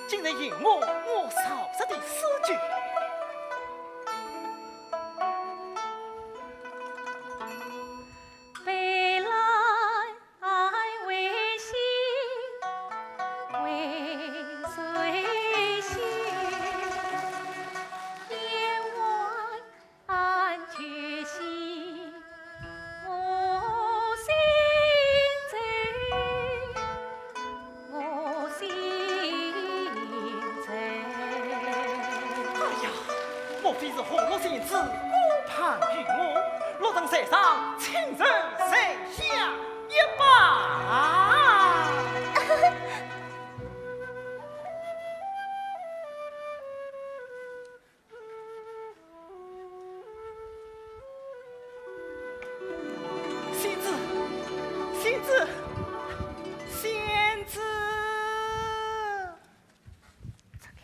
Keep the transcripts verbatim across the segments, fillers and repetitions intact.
竟然应我我所说的诗句。哎呀，莫非是河洛仙子顾盼于我，落得山上亲手摘下一把？仙子，仙子，仙子！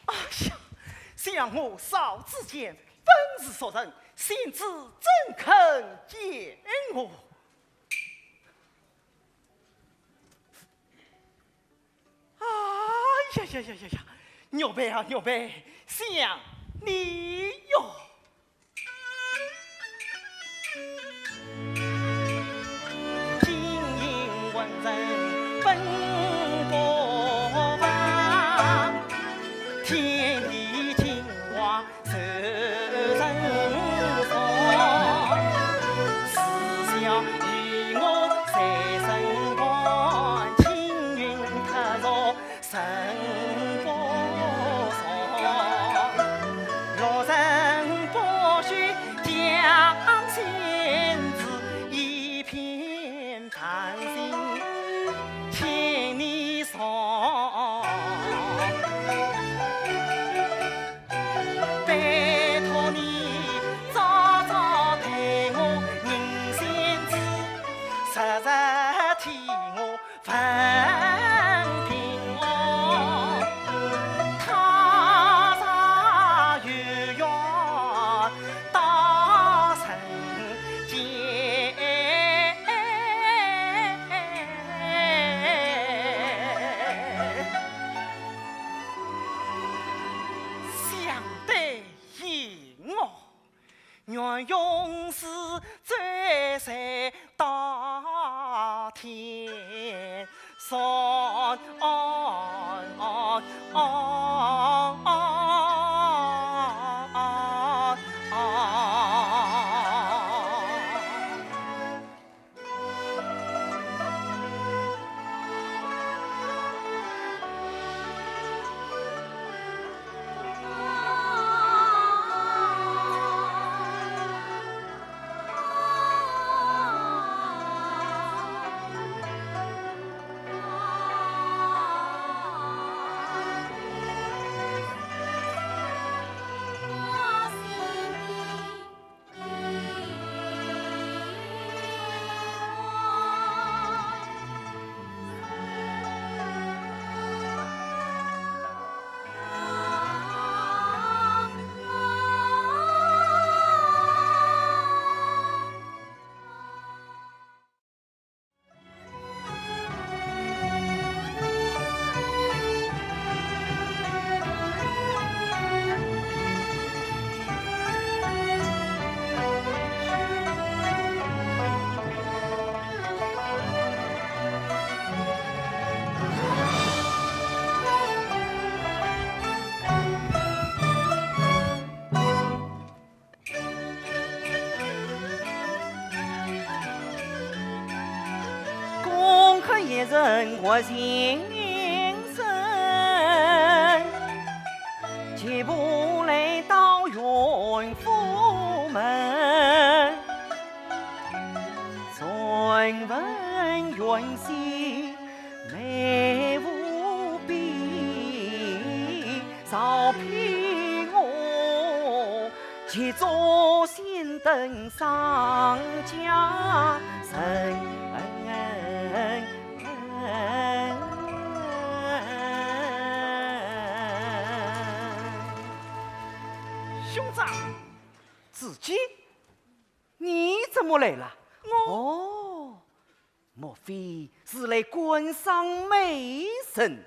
哎呀，想我嫂子前本是熟人，仙子怎肯见我？ 哎呀呀呀呀呀，玉佩啊，玉佩，想你哟。想得 应我，愿永世走在大天山。兄长，子建，你怎么来了？我……哦， 莫非是来观赏美人？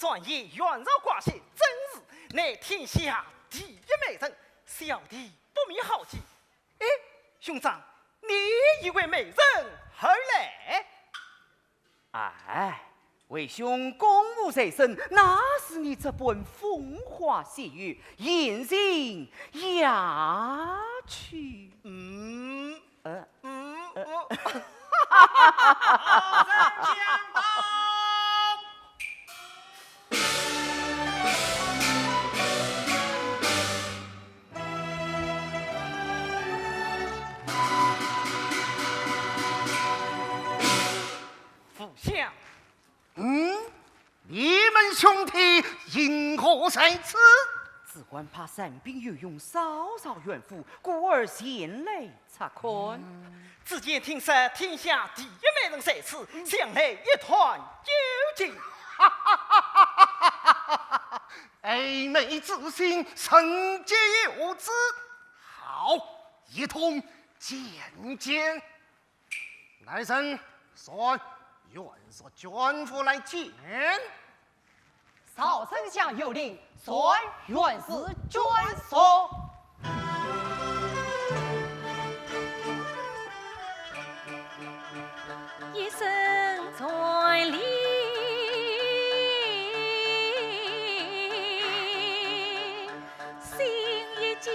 转眼元朝光绪，真是乃天下第一美人，小弟不免好奇。哎，兄长，你以为美人何来？哎，为兄公务在身，哪似你这般风花雪月，闲情雅趣？嗯，呃，嗯，呃。我。父相。嗯？ 你们兄弟因何在此？只管怕散兵游勇，骚扰袁府，故而前来察看。嗯。只见听说天下第一美人在此，想来一探究竟。爱美之心，人皆有之。好，一同见见。 来人，传袁氏眷属来见。赵丞相有令，传袁氏眷属。一声传令，心一惊。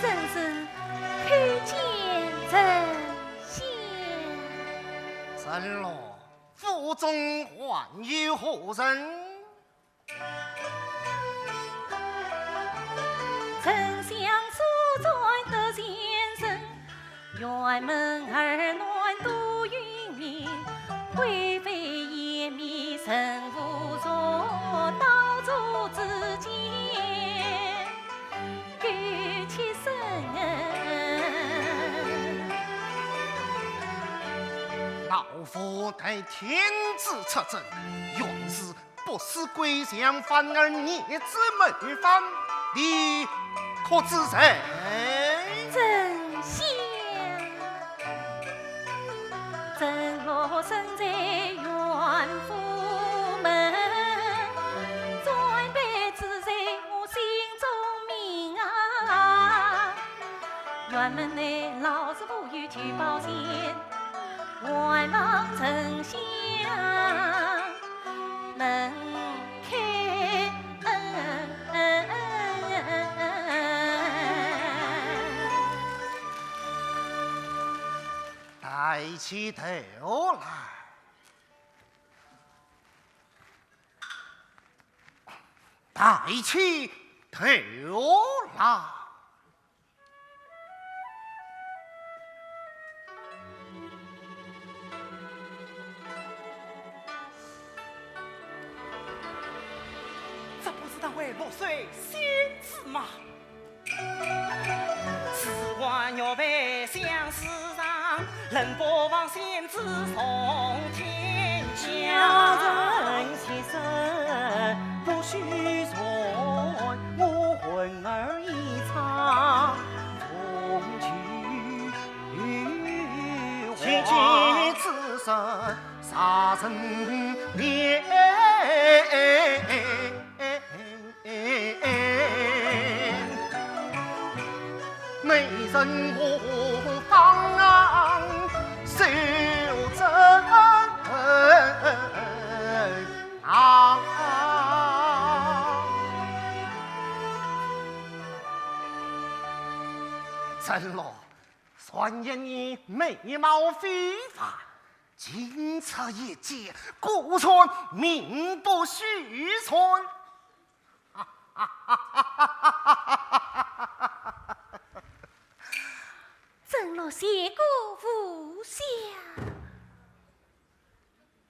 真是叩见丞相。陈罗，府中还有何人？ 丞相所在得贤人，辕门二男杜耲明，贵妃颜面人无错，刀俎之间，勾结甚。老夫代天子出征，袁氏 不思归降，反而逆旨谋反，你可知罪？丞相。臣我身在袁府门，战败之罪我心中明啊。辕门内老死无有求报前，还望丞相 能开恩。抬起头来，抬起头来。 这不是那位六岁仙子吗？恩老，传言你美貌非凡，经此一见，果然名不虚传。曾老谢过无相。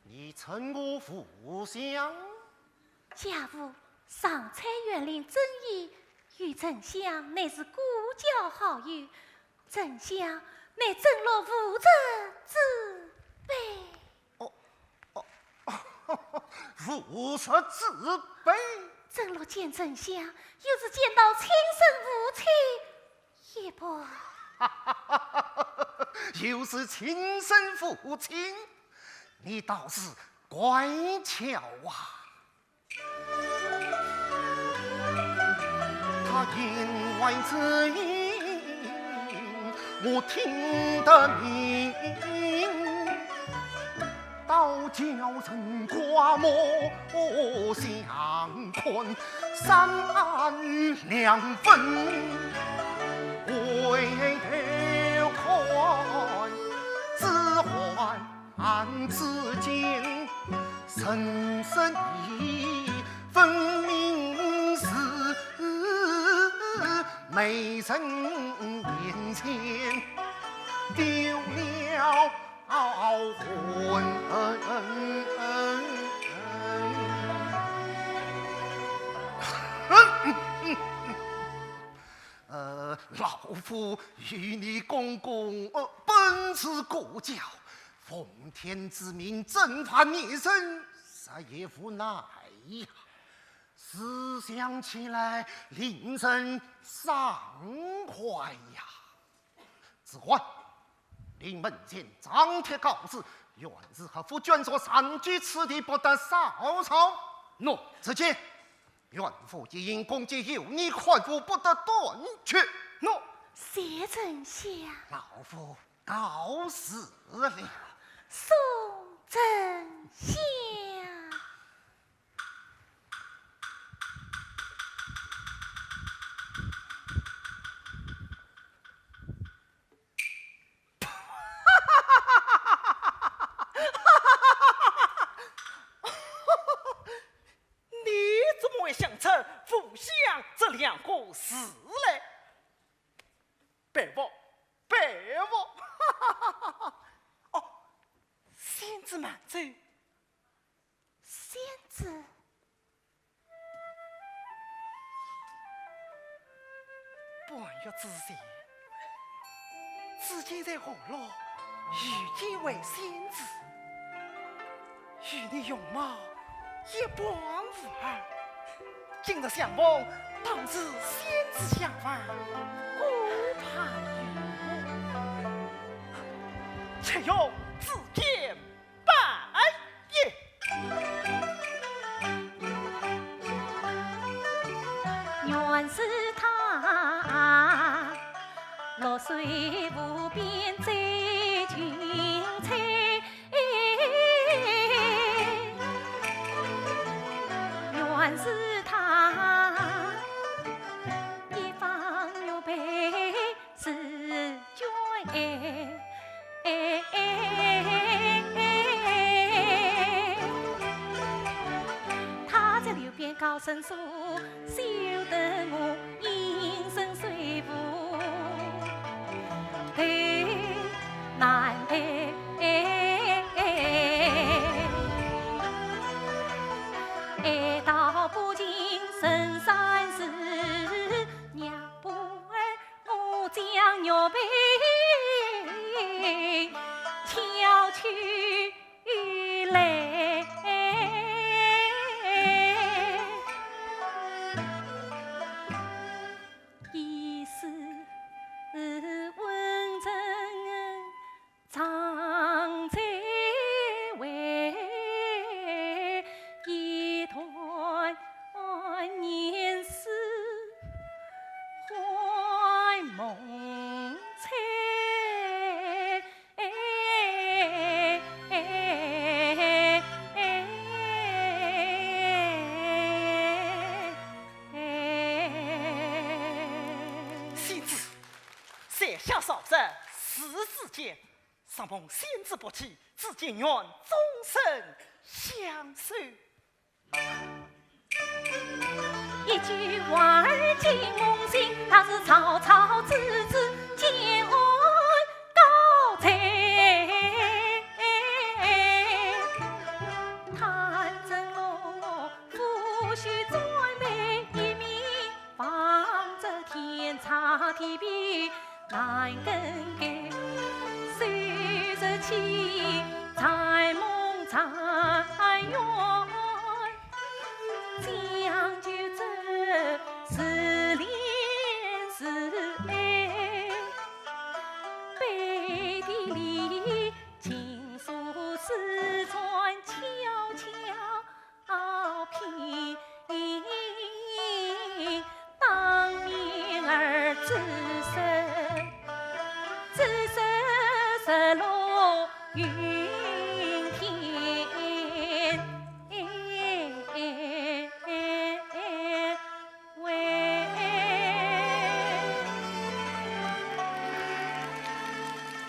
你称我无相？家父上蔡县令曾毅与丞相乃是故交好友，丞相乃曾老无侄之辈。哦，哦，无侄之辈？曾老见丞相，犹如见到亲生父亲一般。又是亲生父亲，你倒是乖巧啊！他言外之意，我听得明。 倒叫人刮目相看三两分，回头看，只还只见神色已分明是美人眼前丢了 呃，老夫与你公公，呃，本是故交，奉天之命征伐逆人，实也无奈呀。思想起来，令人伤怀呀。 子桓，令门前张贴告示，袁氏合府眷属暂居此地，不得骚扰。喏，子建，袁府一应供给由你看护，不得断绝。喏，谢丞相。老夫告辞了。送丞相。你怎么会想出无相这两个字来？佩服，佩服！哦，仙子慢走。 仙子。半月之前，子建在河洛遇见位仙子，与你容貌一般无二。今日相逢，当是仙子相伴，孤盼有我，且容子建 拜也。原是他，绿水无边走近采。原是他，一方玉佩 是君哎。他在流边高声诉，休得我应声说服，头难抬。爱到不尽深山寺，娘不儿 我将玉佩交取来。子之间， 承蒙仙子不弃，子建愿终身相守。一句话儿惊梦醒，他是曹操之子建安告罪。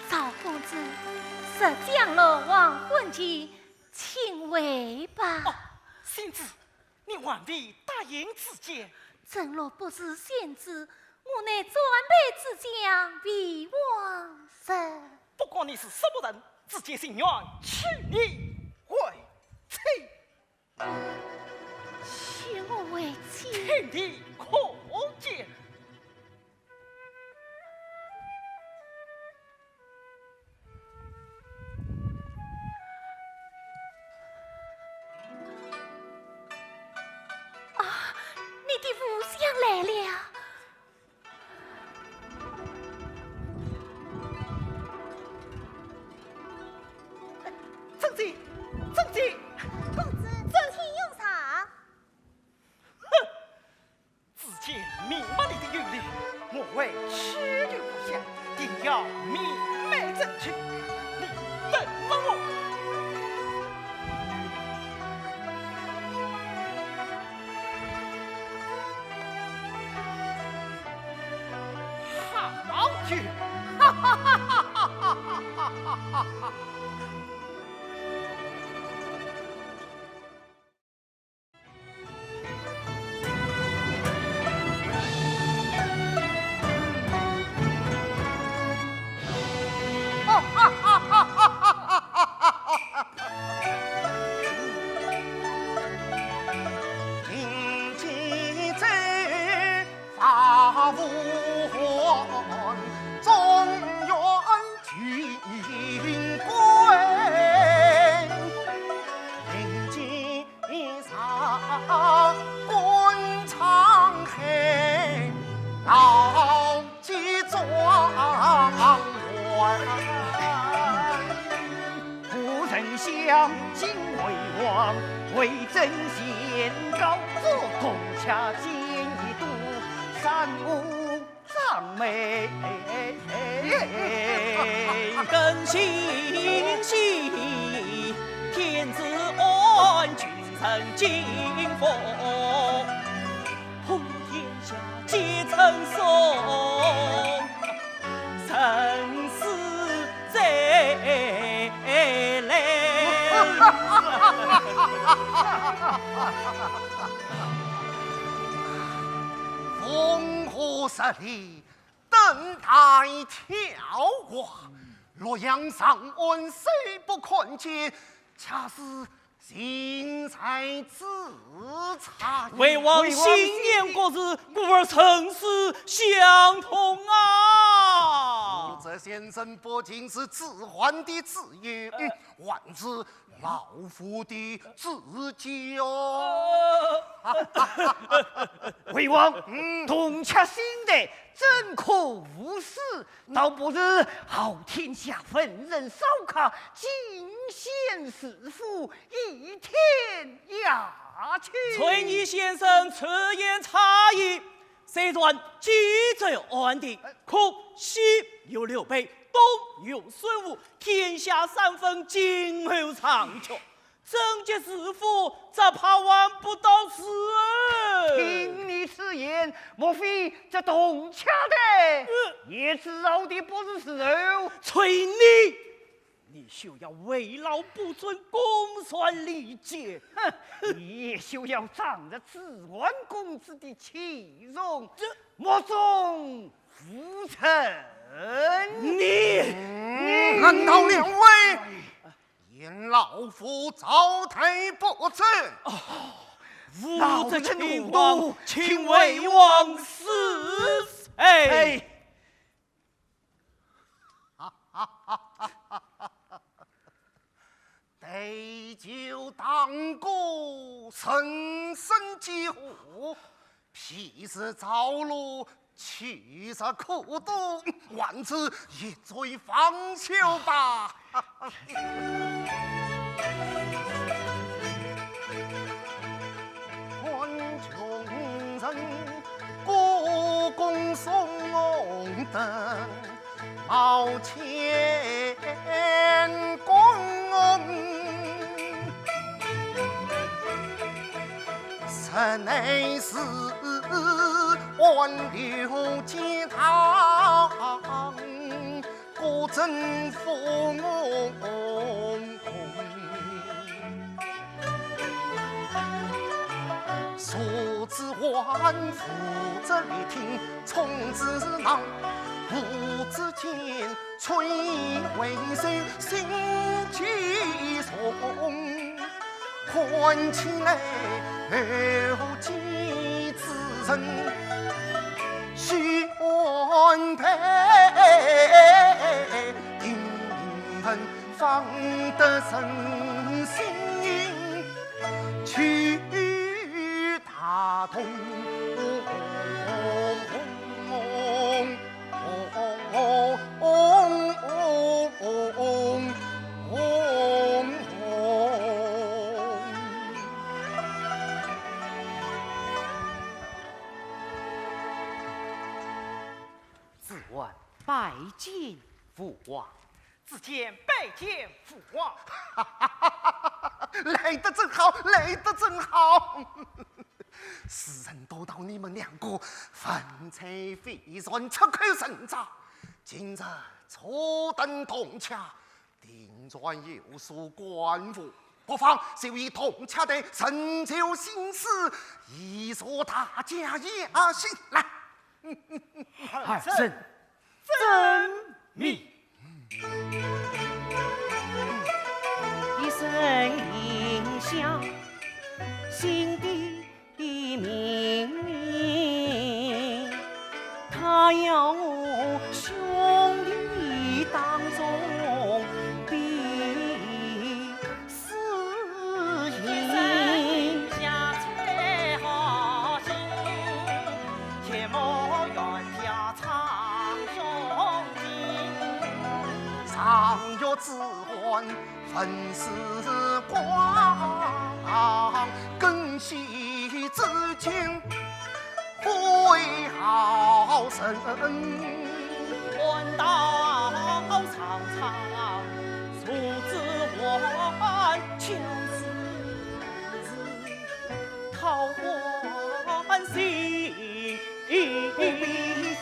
赵公子，时将落，黄昏尽，请回吧。哦，仙子，你还未答应子建。正若不是仙子，我乃战败之将，未亡人。不管你是什么人，子建情愿娶你为妻。娶我为妻？娶你可见。 啊，你的父相来了。曾姐，曾姐。公子，请用茶。哼， 子建明白你的忧虑，我会去留故乡，定要明媒正娶。你等着我。好酒，哈哈哈哈哈哈哈哈哈！ 风和日丽， 等待桃花，洛阳长安虽不可见，恰是近在咫尺。魏王心念国事，故而生死相通啊！孔子先生不仅是子桓的子友，嗯，还是 老夫的子建哟。魏王，嗯。铜雀新台，怎可无诗？倒不如号天下文人骚客，进献诗赋，以添雅趣。崔琰先生此言差矣。虽然冀州安定，可西有刘备，东有孙吴，天下三分，今后长久。贞节是福，只怕还不到时。听你此言，莫非这铜钱袋也知道的不是时候？催你！你休要为老不尊，公算礼节。哼，你也休要仗着子桓公子的器重，这目中无人。你，你，难道两位 嫌老夫招待不周？武则天亡，请魏王死。哎，对酒当歌，人生几何？ 譬如朝露，去日苦多，还是一醉方休吧。看穷人，歌功颂德， 冒乾坤，实乃是安流煎汤，果真无穷。 坐子桓，扶子立听，冲子囊，无子建，崔为寿，心既松。看起来后继之人，须安排，定能 方得人心去打动。子桓拜见父王。 子建拜见父王。来得正好，来得正好。时辰都到你们两个文采斐然、出口成章，今日初登铜钱，定然有所感悟，不妨就以铜钱袋成就新诗，以助大家养心。来。 儿臣遵命。一声令下，心底的命令，他要我兄弟当中比 私行。常与子桓文思广，更系至今 为好人。官道上苍，如此万千事，讨欢喜。不必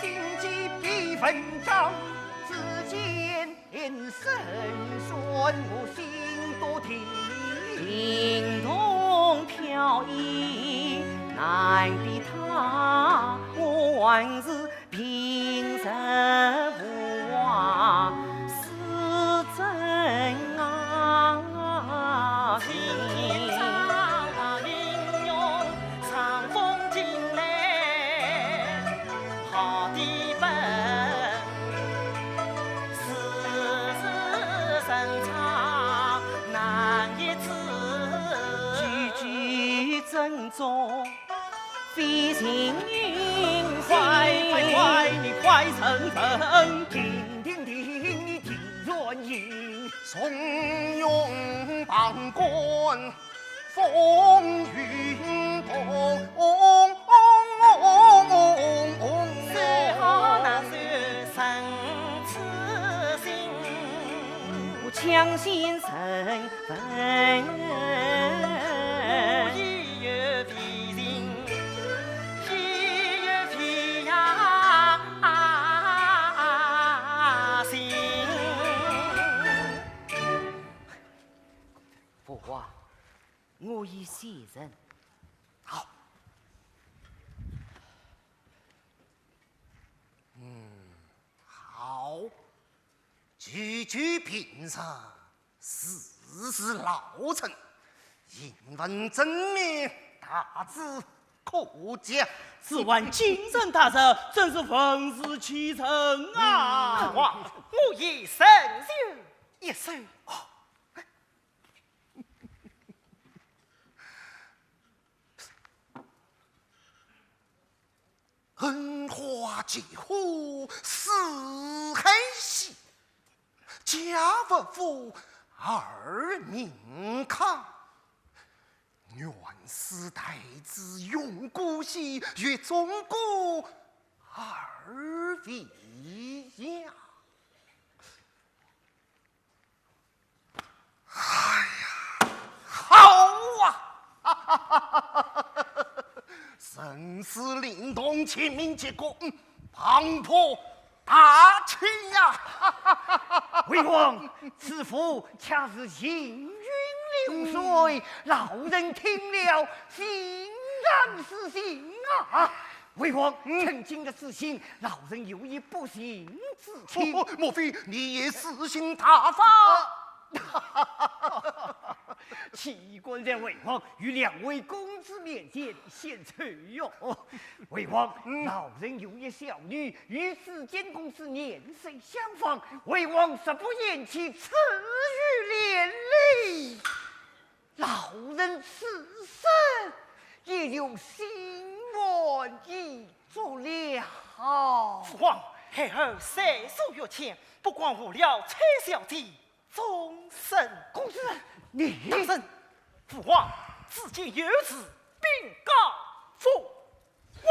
心急比文章，只见 人生算我心多定。灵通飘逸，难比他，我还是平日无话是真啊情。 句句正宗，非情非理。快快快，你快承认！停停停，你定然应。重用旁观， 风云动。谁好能够胜此心？我将心成分。父王，我已谢人。好。嗯，好。区区平日，事事劳瘆，行文缜密，大致可嘉。此番京城大捷，真是文武齐全啊！父王，我已身有一首。哦， 恩花结花似海兮，家无父，儿名康。愿似待子永姑息，月中歌，儿未央。 哎呀，好啊！盛世灵童，前明结果，嗯，旁派大气呀！魏王，此幅恰是行云流水，老臣听了欣然是情啊！ 魏王，嗯，趁今日之兴，老臣有一不情之请。哦，莫非你也诗兴大发？岂敢在魏王与两位公子面前献丑哟。魏王，嗯，老臣有一小女，与子建公子年岁相仿，魏王若不嫌弃，赐予连理。 老臣此生也就心愿已足了。父王，孩儿才疏学浅，不敢误了崔小姐终身。公子，你……大人，父王，子建有事禀告父王。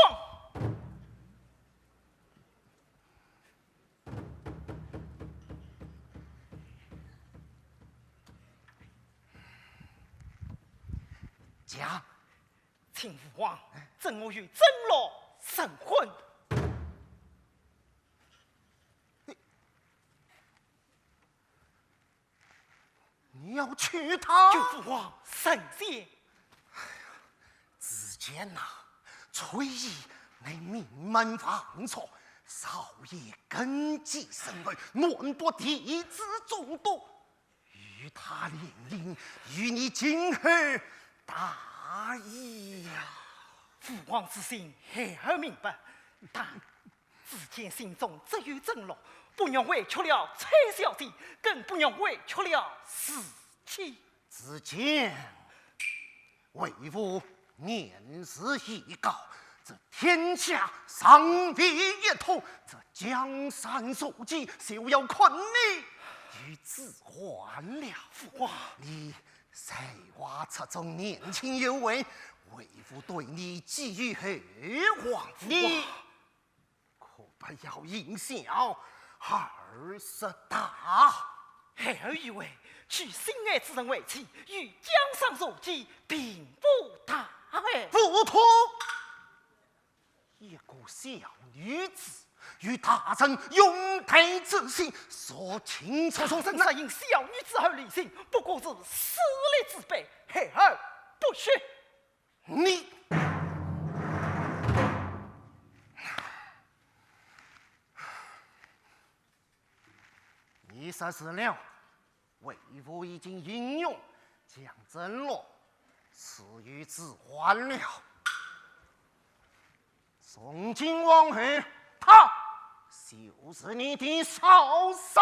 讲。请父王准我与曾洛成婚。你，你要娶她？求父王成全。子建呐，崔琰乃名门望族，朝野根基深厚，门下弟子众多，与他联姻，于你今后大益呀。父王之心，孩儿明白，但 子建心中只有曾洛，不愿委屈了崔小姐，更不愿委屈了自己。子建，为父年事已高，这天下尚未一统，这江山社稷，就要看你与子桓了。父王，你才华出众，年轻有为，为父对你寄予厚望。父王，你 可不要因小而失大。孩儿以为，娶心爱之人为妻，与江山社稷并无大碍。不妥！一个小女子，与大臣拥戴之心，孰轻孰重？大人若因小女子而离心，不过是势利之辈，孩儿不屑。 你，你说是了，为父已经应允，将曾洛赐与子桓了。从今往后，她就是你的嫂嫂。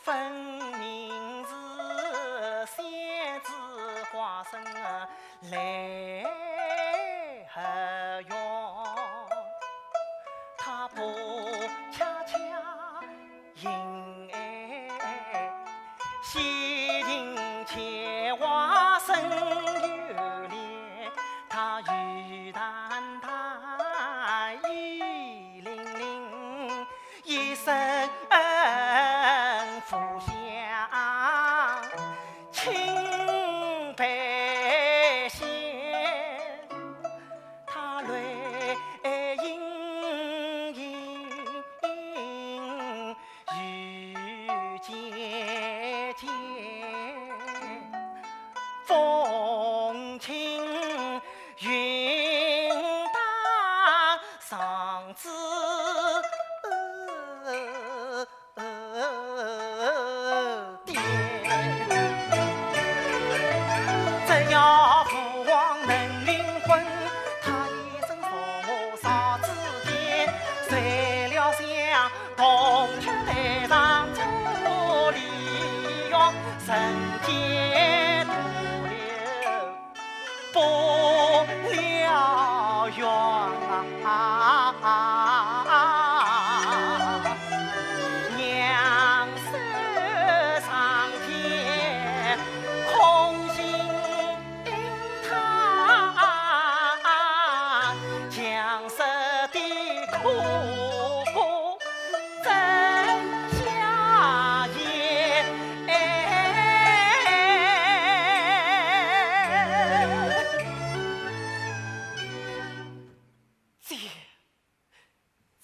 分明是仙子化身来合约，他不恰恰因爱西庭前花生有恋，他雨淡淡雨淋淋， 一身浮香青白仙，他泪盈盈雨姐姐，风轻云淡上枝。 怎样父王能灵魂？他一生从我少子间，睡了香，铜雀台上坐梨园，人间独留 不了缘啊。娘守上天，空心他强说的苦 真相也。救，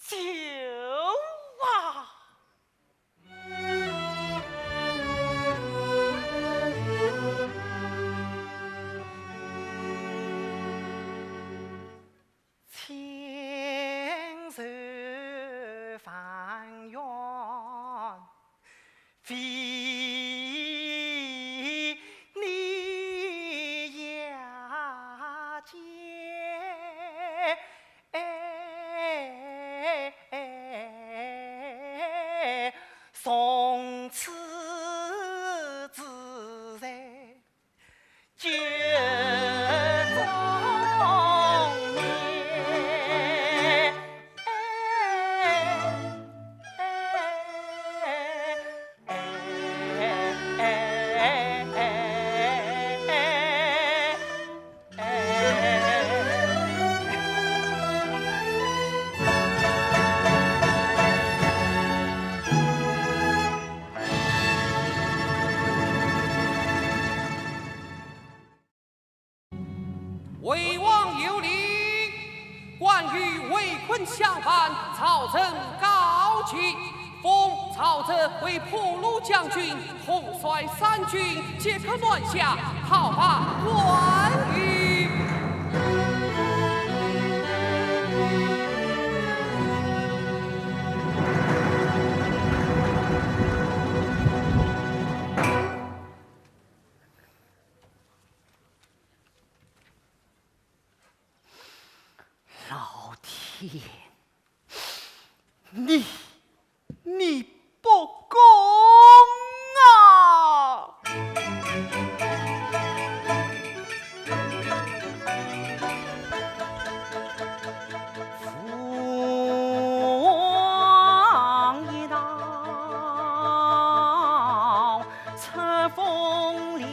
救啊！ 千手还愿，非你也解。从此自在 酒中眠。魏王有令，关羽围困襄樊，曹仁告急，封曹植为破虏将军，统帅三军，即刻南下，讨伐关羽。 老天，你，你不公啊！父王一道 出风流。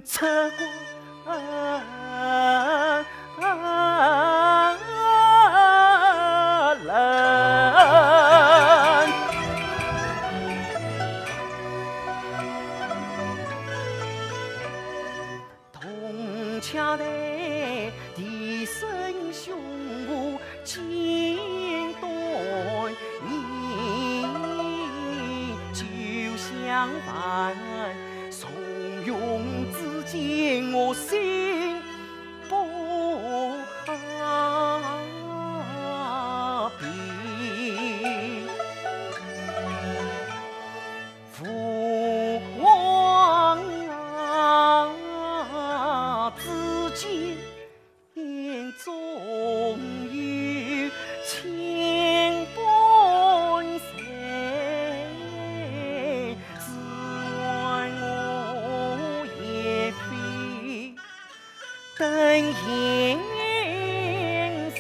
出关人。铜雀台，笛声胸无 锦缎衣，酒香万重用，至今我心不平。父王啊，至今 眼中有千般愁，只怨我也非等闲人。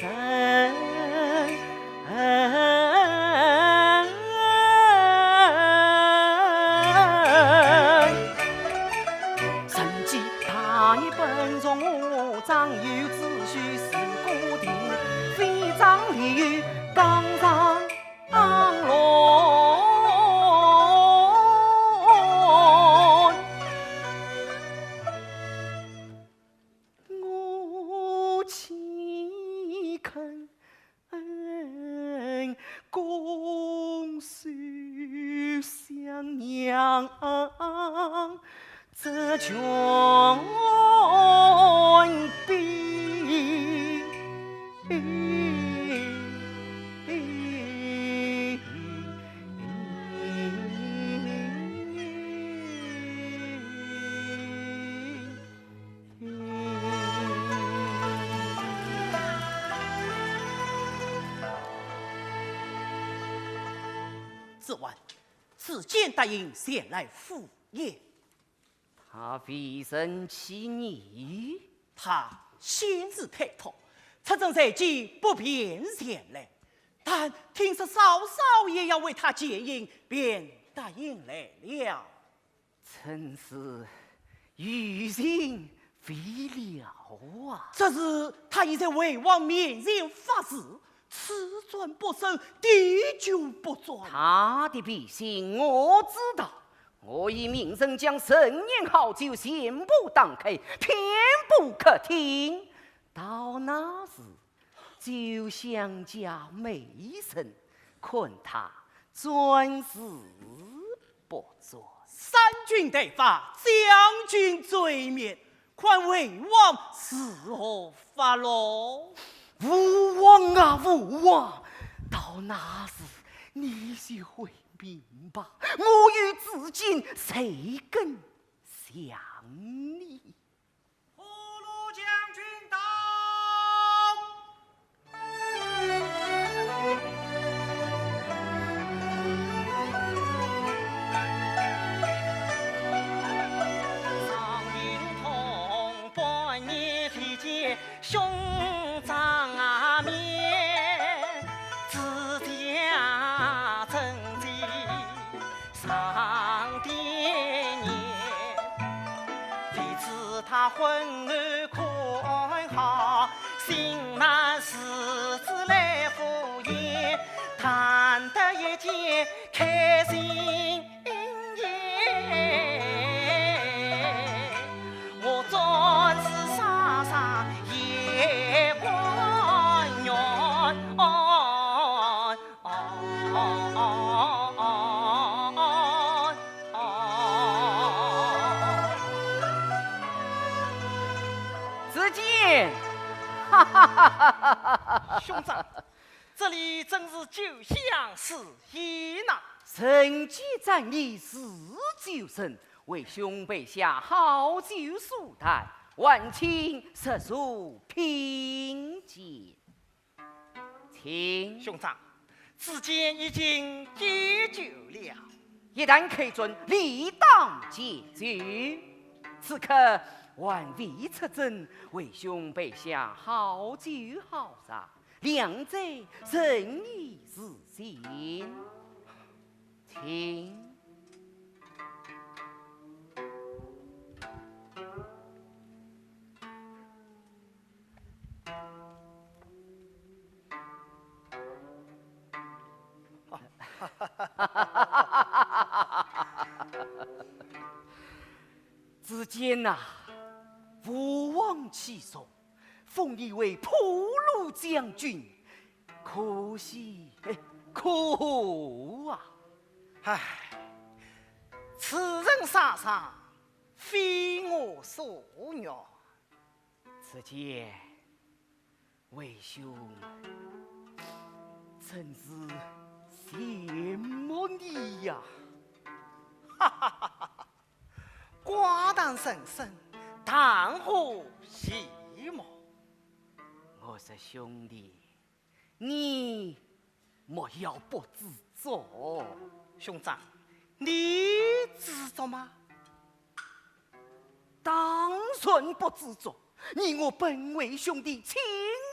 承继大业本从我掌，有子虚是个定，非常理由当上郎。我岂肯 恭受襄阳这权柄。子桓，子建答应前来赴宴。他未曾起疑？他先自推脱，出征在即，不便前来，但听说嫂嫂也要为他饯行，便答应来了。 真是余情未了啊！这是他已在魏王面前发誓，此战不胜，滴酒不沾。他的脾性我知道，我已命人将陈年好酒全部打开，遍布客厅。到那时， 酒香加美人，看他专是不专。三军待发，将军罪免，看魏王如何发落。吴王啊，吴王，到那时你就会明白，我与子建谁更想你。 五路将军到。子建，哈哈哈哈哈哈！兄长，这里真是酒香四溢呐。人皆赞你是酒神，为兄备下好酒数坛，还请食宿品鉴。 请。兄长，子建已经解酒了。一旦开战，理当解酒。此刻还未出征，为兄备下好酒好茶，两者任你自选。 请。子建呐，父王器重，封你为破虏将军，可喜，哎，可贺啊！唉，此人啥人，非我所愿。子建， 为兄真是羡慕你呀！哈哈哈哈哈！寡淡人生，谈何羡慕？我说兄弟，你莫要不知足。兄长，你知足吗？ 当然不知足，你我本为兄弟，亲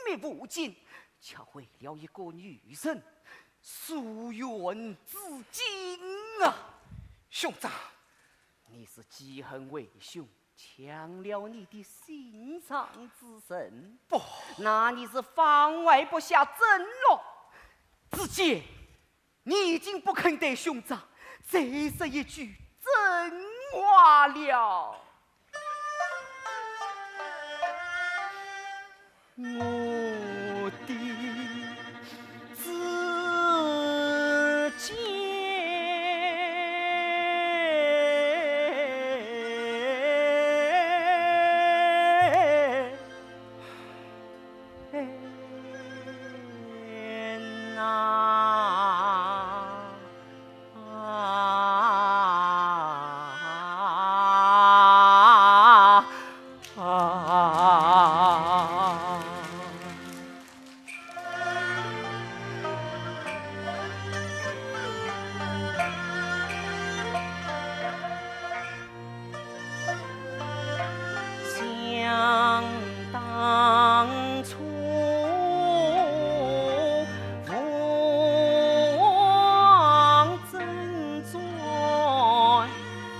密无间，却为了一个女人，疏远至今啊！兄长，你是记恨为兄抢了你的心上之人，不，那你是放怀不下甄洛。子建， 你已经不肯对兄长再说一句真话了。我的子建。想当初，父王征战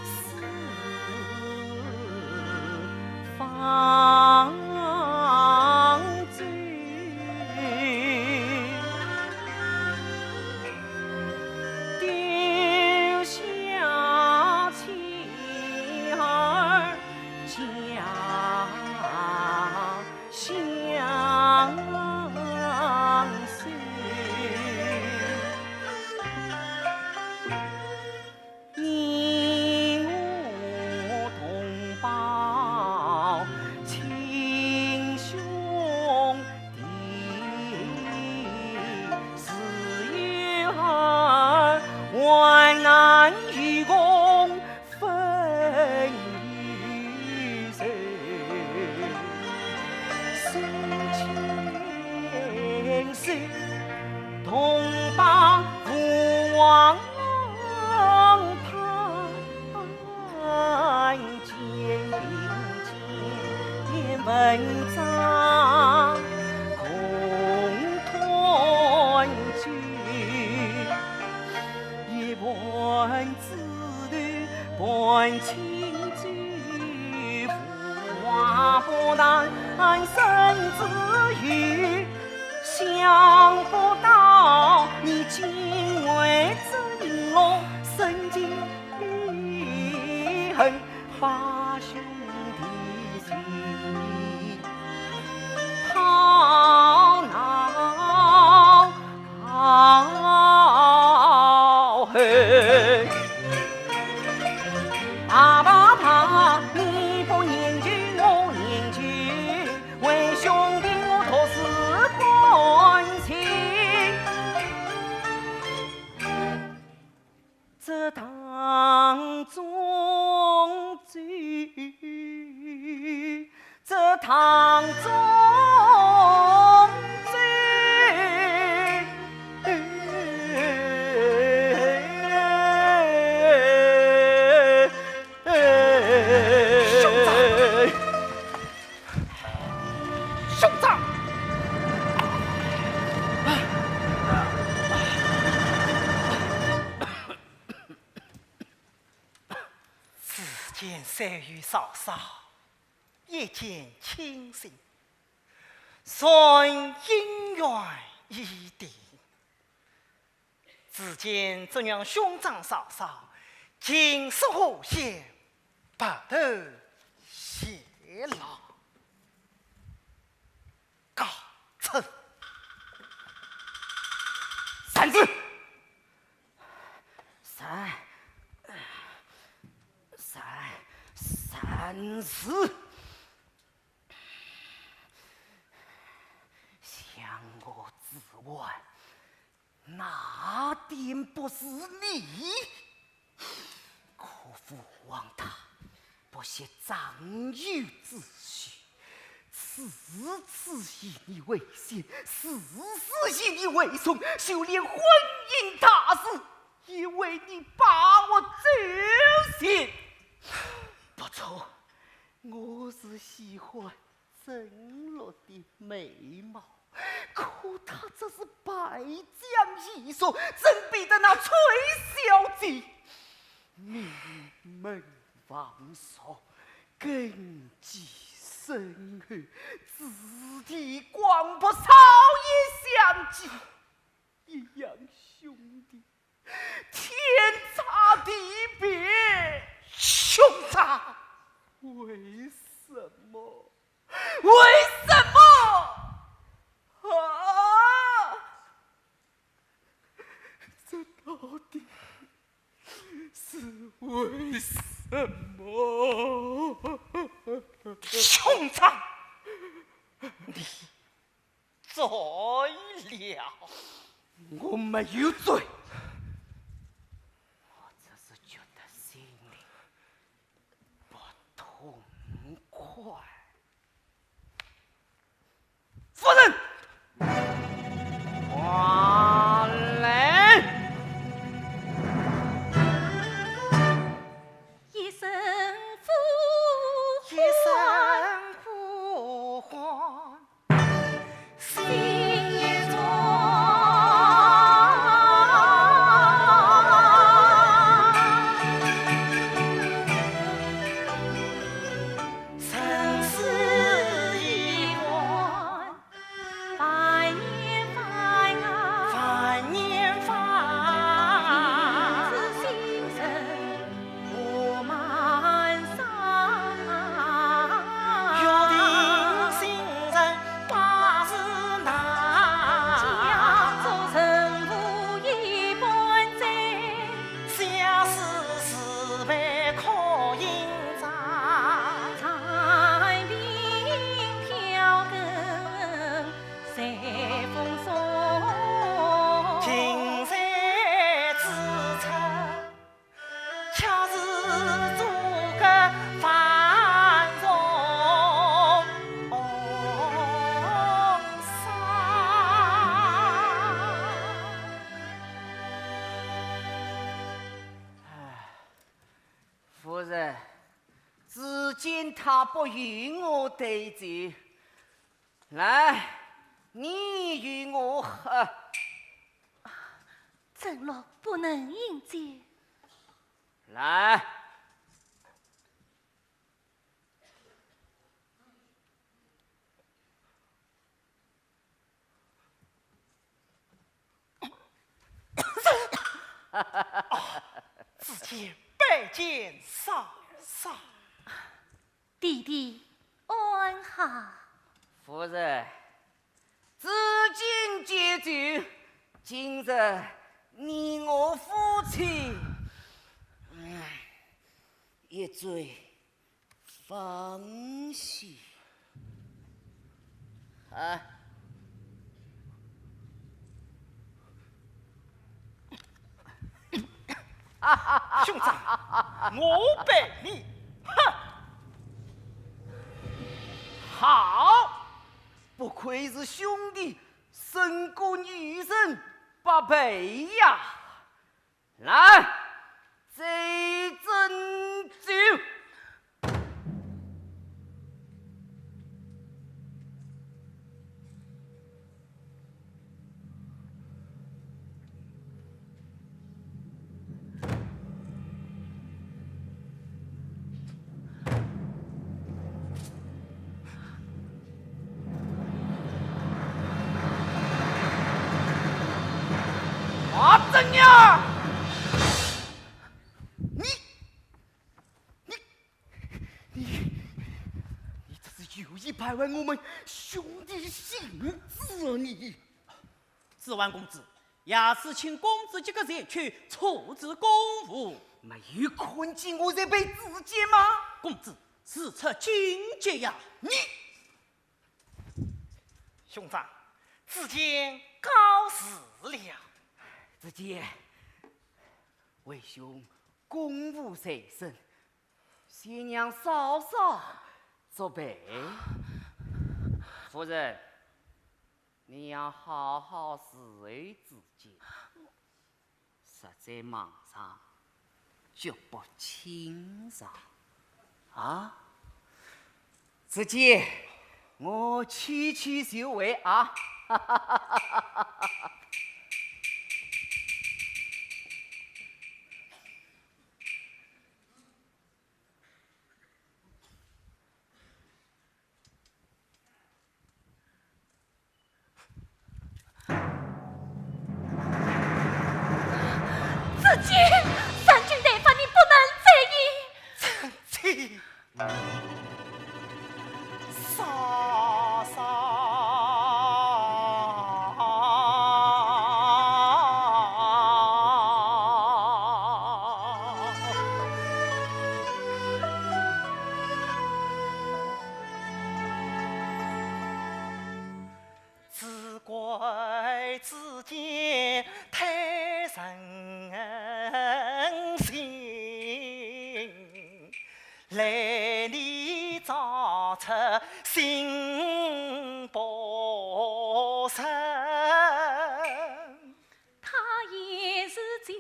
四方 舟，丢下妻儿家乡守。 你我同胞亲兄弟，自幼儿患难与共，分与仇，手牵手，同把父王 盼见并肩文章共团聚，一盘子头伴清酒，无话不谈生死忧。 想不到你竟会真我深情记恨，把兄弟情谊抛脑后。啪啪啪，你不念旧，我念旧， 为兄弟我独自关心。这当中走，这当中走。 兄长！兄长！子建虽有嫂嫂，亦见亲信，算姻缘已定。 子建只让兄长嫂嫂琴瑟和谐，白头谢老高层。三字。三，三，三字。想我之外， 哪点不是你？可父王他不惜长幼之序，次次以你为先，事事以你为重，就连婚姻大事也为你把握周全。不错，我是喜欢 曾钰的美貌，可她这是败将一族，怎比得那崔小姐？名门望族，根基深厚，子弟广博，朝野相济，一样兄弟， 天差地别，兄长。为什么？为什么？啊！这到底是为什么？兄长，你 醉了。我没有醉，我只是觉得心里不痛快。夫人，快来！一声呼唤，一声呼唤。 心中生死一关，万年烦啊，万年烦。 夫人，子建他不与我对酒， 来，你与我喝。曾钰不能饮酒。来。啊，子建拜见嫂嫂。 弟弟安好。夫人，子建解酒，今日你我夫妻，唉，一醉方休。 啊。兄长，我陪你。哼！好，不愧是兄弟，胜过女人百倍呀。 来，这斟酒。 啊，怎样？你，你，你，还为我们兄弟行刺呢。子桓公子，夜使请公子即刻前去处置公务。没有看见我在陪子建吗？公子，事出紧急呀！你……兄长，子建告辞了。子建，为兄公务在身， 先让嫂嫂作陪。夫人，你要好好侍候子建，实在忙上，脚步轻上。啊？子建，我去去就回啊。 子建，三军待发，你不能在意。臣妾……嫂嫂。 只怪子建太任性，来年早出新伯身。他也是旧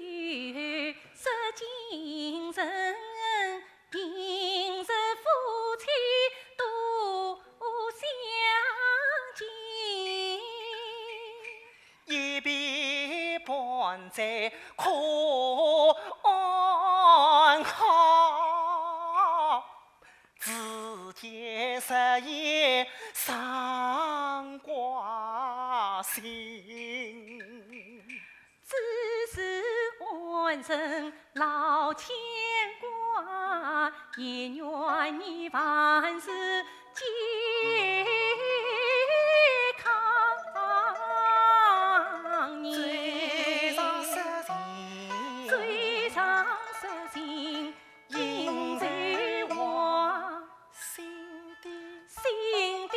识今生， 平日夫妻多相敬，一别半载可安好？子建实言伤寡心。 只是恩人老牵挂，也愿你万事健康。嘴上说情，嘴上说情，心在话，心底，心底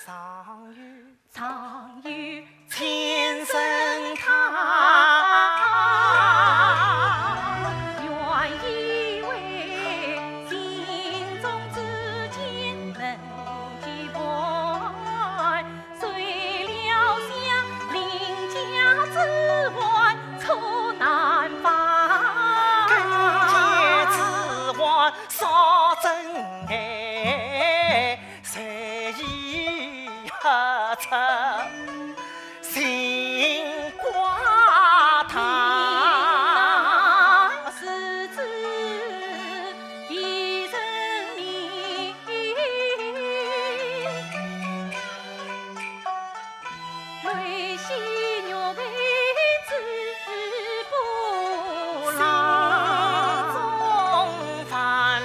常有 常有千声叹。愿意为心中之间能寄欢，谁料想邻家之患出难防。更见之患少真爱， 谁已喝出心挂他。是子一人命，泪洗玉杯之不劳。心中烦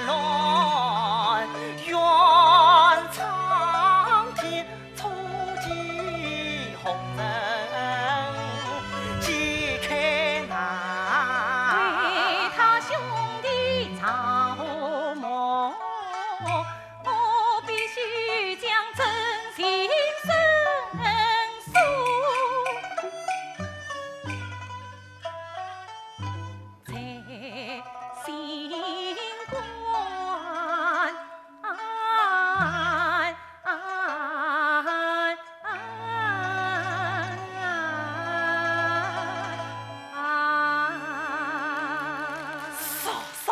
乱 愿苍天初见红尘解开难。为他兄弟着魔，我必须将真情申诉。 在心肝。嫂嫂，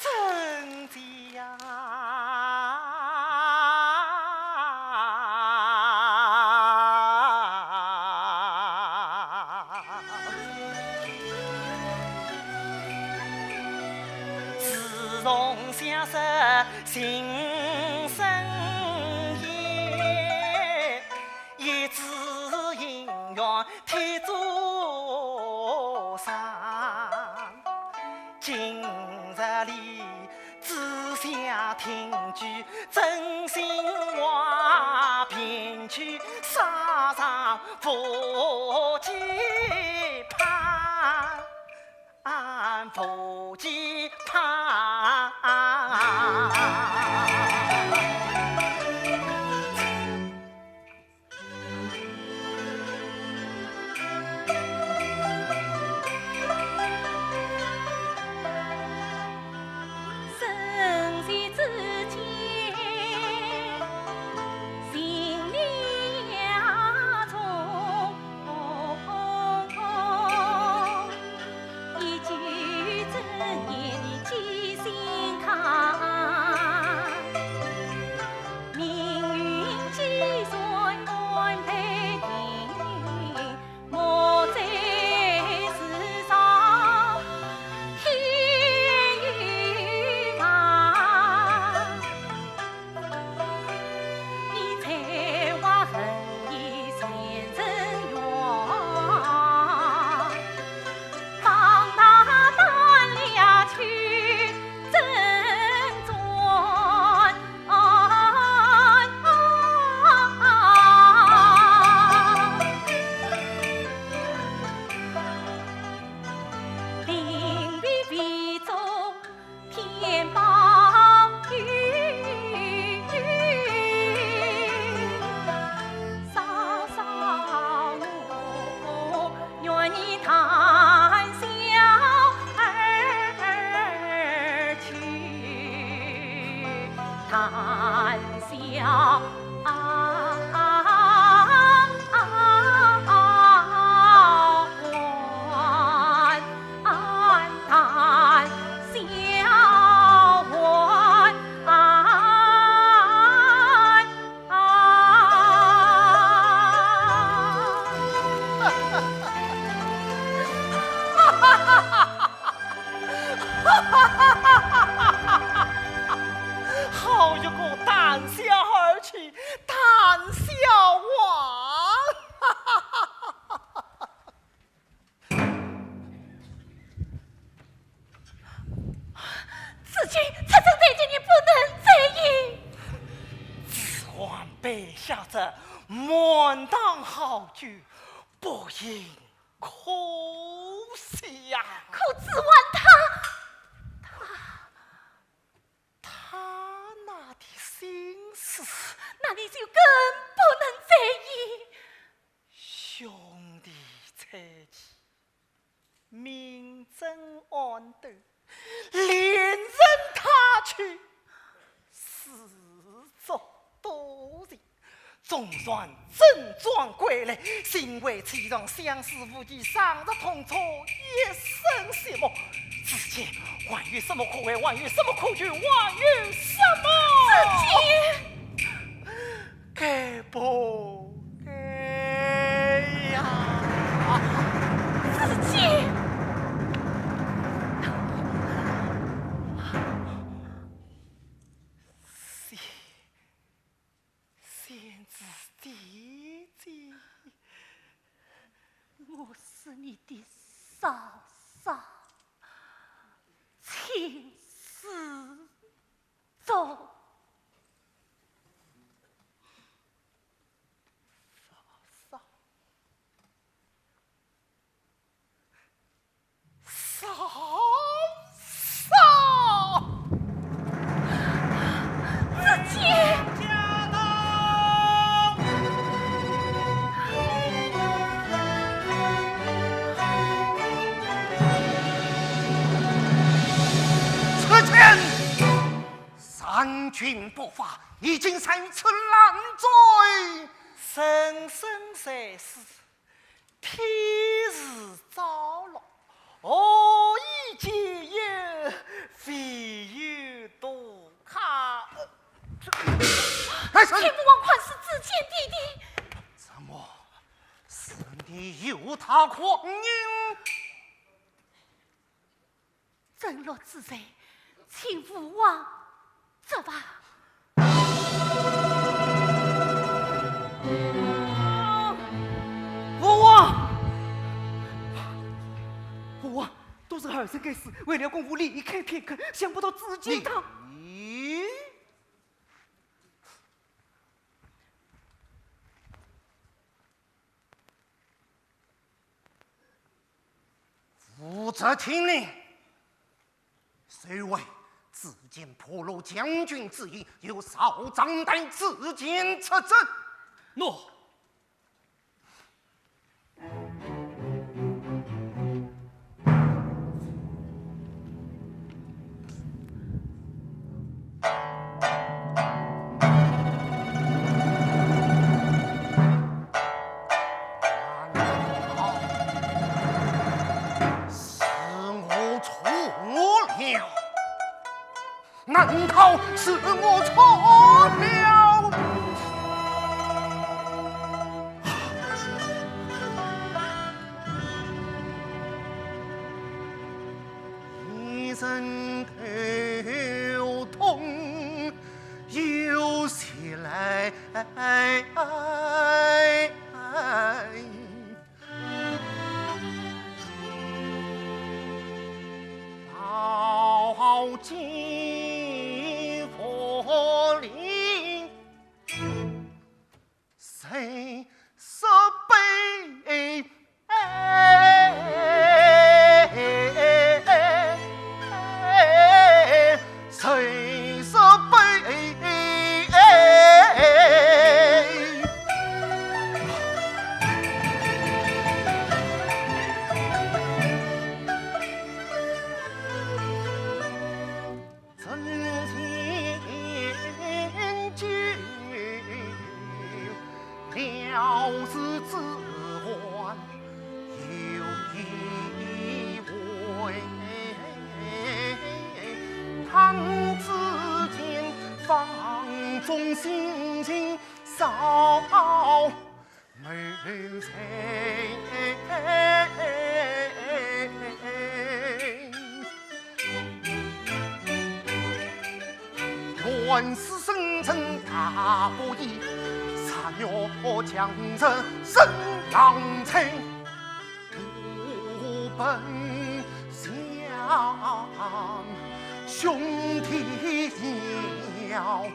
真的呀。自从相识情深意，一纸姻缘铁柱上。 今日里只想定居真心话，并居沙场无忌怕，无忌怕。 好一个谈笑而去，谈笑王！ 子建，此生再见你不能再饮。子桓杯下之，满当好酒，不饮可惜呀。可子桓他，他，他那的心思，那你就更不能再饮。兄弟猜忌， 明争暗斗，连任他去，自作多情。总算整装归来，心怀凄怆，相思无期，常日痛楚，一生寂寞。子建，还有什么可为？还有什么可求？还有什么？子建！ 该不该呀！子建！贤，贤侄弟弟。我是你的嫂嫂，亲事 走。嫂嫂，嫂嫂，子建。 子建！三军不发，你竟在此烂醉。人生在世，天时着落，何以解忧，唯有杜康。哎，是。请父王宽恕子建弟弟。怎么，是你诱他狂饮？ 甄洛之罪，请父王责罚。父王！父王，都是儿臣该死，为了公务离开片刻，想不到子建他……你这听令，谁为？只见破虏将军之意，由少将带子建出阵。喏。 是我错了，难道是我错了？一阵头痛又袭来。 宝剑无力，谁说悲？谁说悲？ 乱世生存大不易，杀若强者身浪脆。无本想兄弟要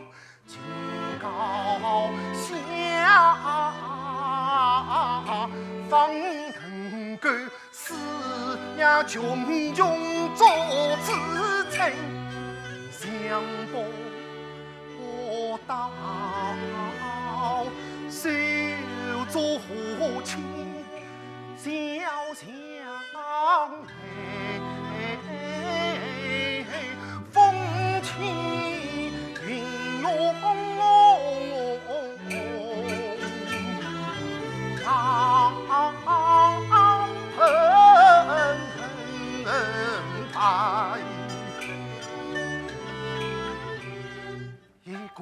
尽高下，方能够使穷穷做子臣。想不到，手足无情，小小 风起云涌浪澎湃。一个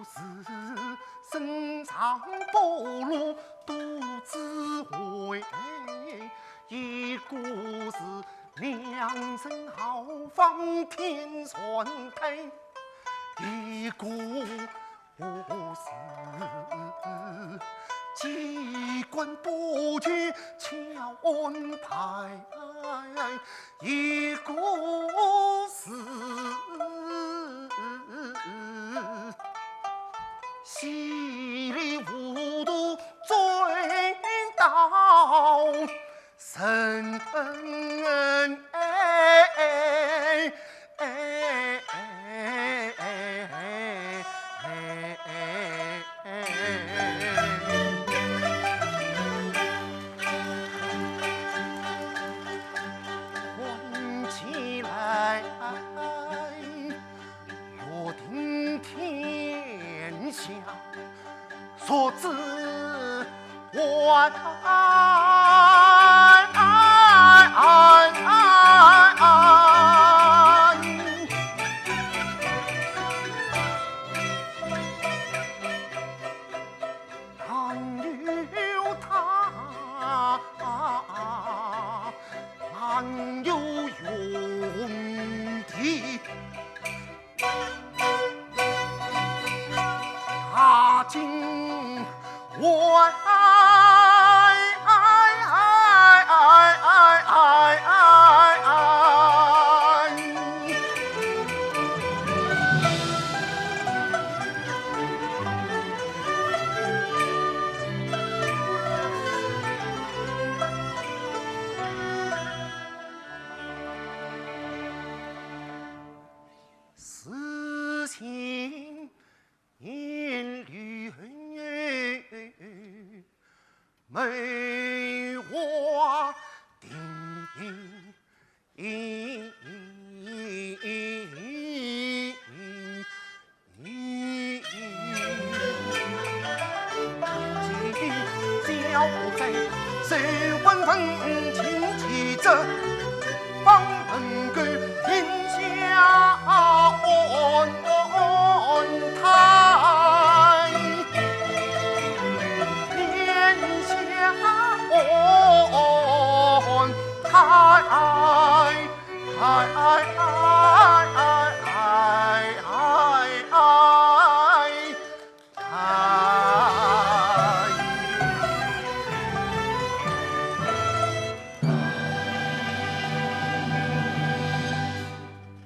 是身藏不露肚子为，一个是两人豪放天然呆，一个是机关不全巧安排。 一个是稀里糊涂醉倒人。看起来，约定天下，若只还。 还有他，还有兄弟，他今还花定。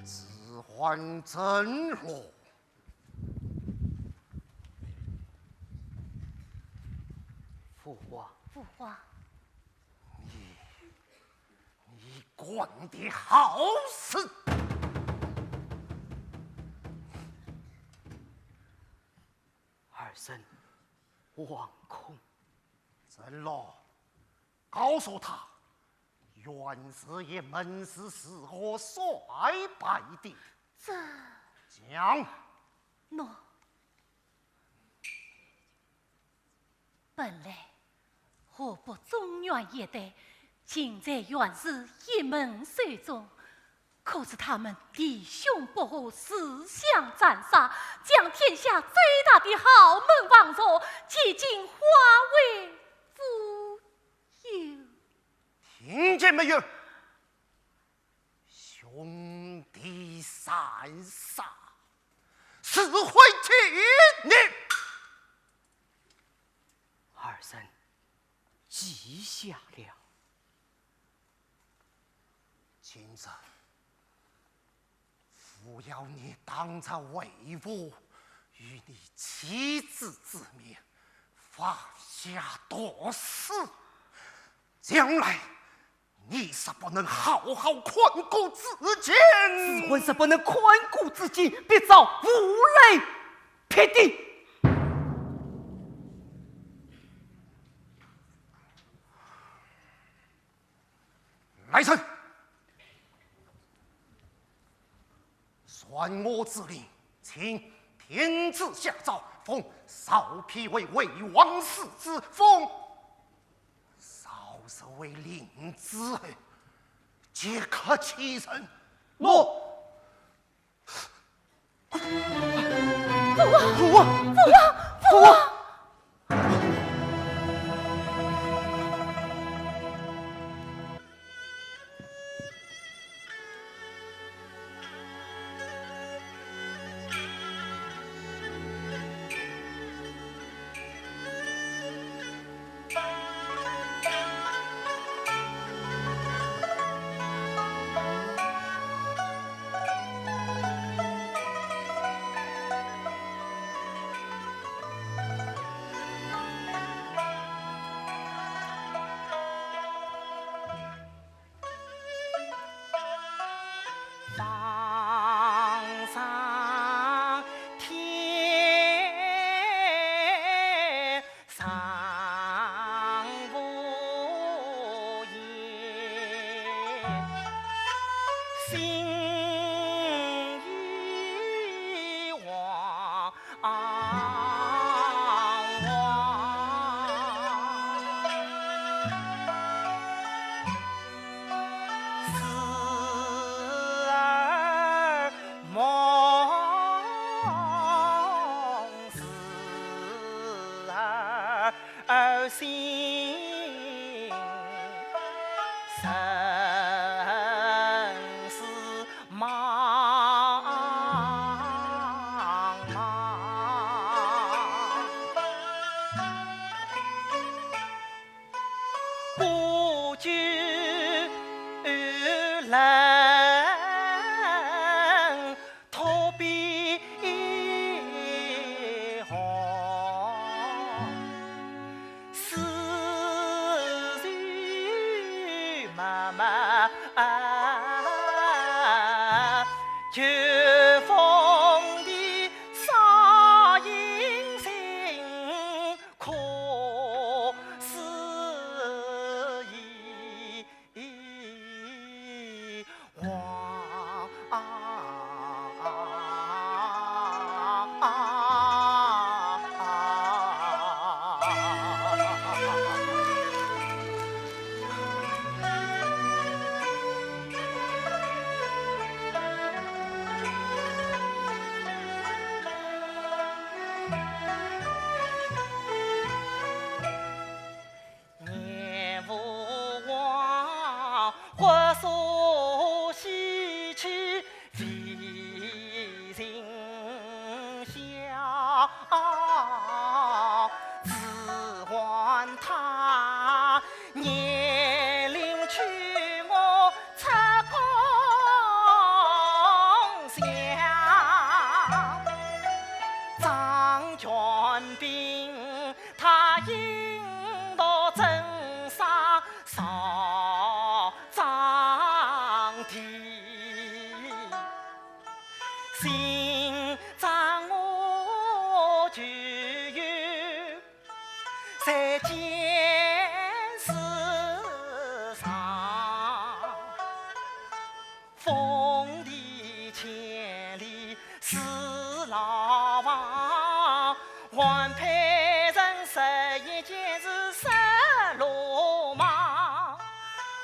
子桓真落。父王。父王。你，你干的好事！儿臣惶恐。 真落，告诉他，袁氏一门是如何衰败的。这……讲。喏。本来河北中原一带，尽在袁氏一门手中， 可是他们弟兄不和，自相残杀，将天下最大的豪门望族，几近化为乌有。听见没有？兄弟三杀，是会气你。儿臣记下了。 今日，父要你当着为父与你妻子之面发下毒誓，将来你若不能好好看顾子建，子桓若不能看顾子建，必遭五雷劈顶。 来人！传我之令，请天子下诏，封曹丕为魏王世子，封曹植为临淄侯，即刻起身。诺。 父王，父王，父王，父王！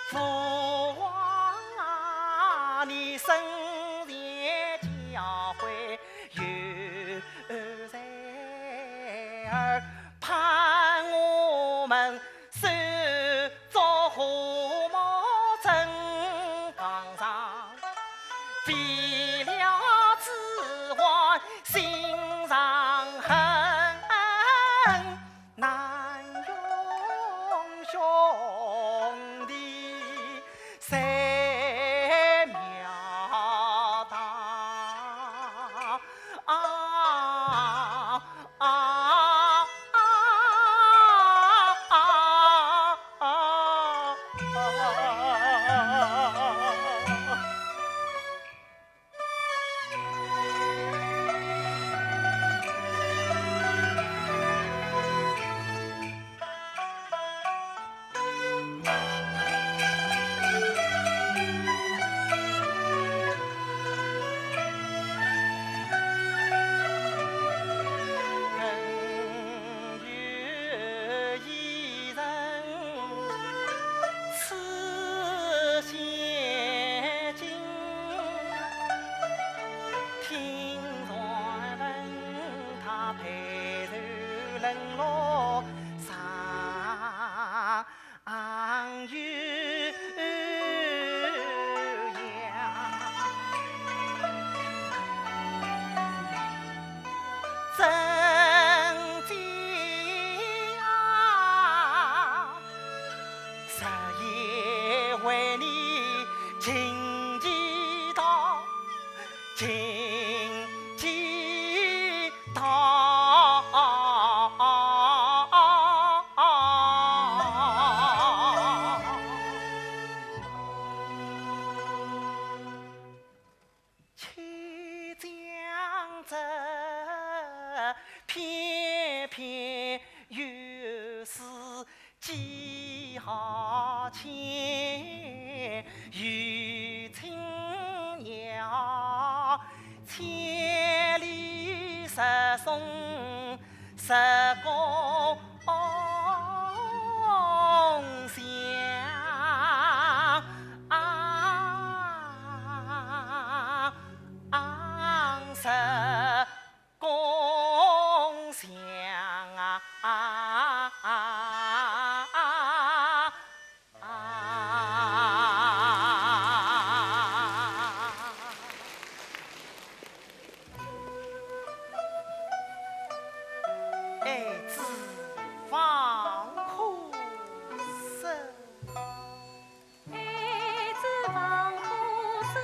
父王啊，你生前教诲有在耳，盼我们手足和睦，正堂上，为了子桓心上恨。 难容兄弟在庙堂。啊，啊，啊，啊，啊。 此千金，听传闻他备受冷落，常有恙。 真经啊，日夜为你勤祈祷，勤祈祷。 千将之，偏偏又是几何千，与青鸟千里失踪。 实共相啊，实共相啊。 啊。爱子方可生。爱子方可生，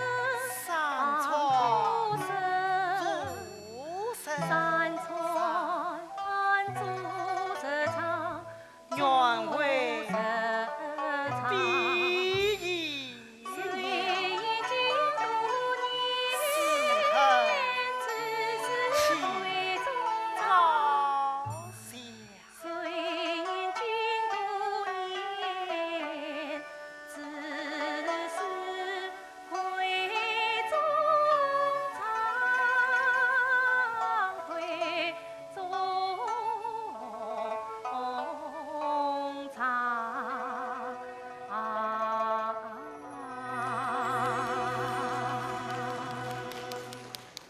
三餐，三餐，愿为 比翼，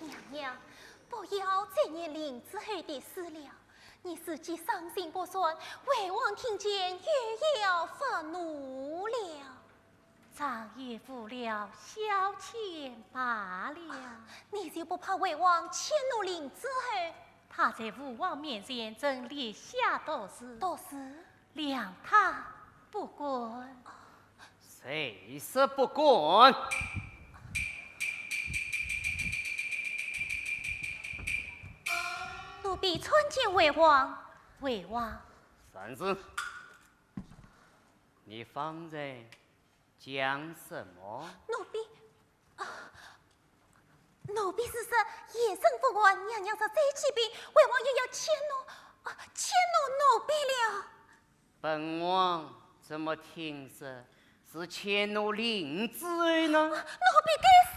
娘娘，不要再念令子厚的书了，你自己伤心不算，魏王听见又要发怒了。 常言无聊，消遣罢了。你就不怕魏王迁怒令子厚？他在父王面前曾立下毒誓，毒誓？谅他不敢。谁说不敢？奴婢参见魏王。魏王。三子，你方才 讲什么？奴婢，啊，奴婢是说，鄢生父王，娘娘说再起兵，魏王又要迁怒，啊，迁怒奴婢了。本王怎么听说是迁怒令子厚呢？啊，奴婢该死。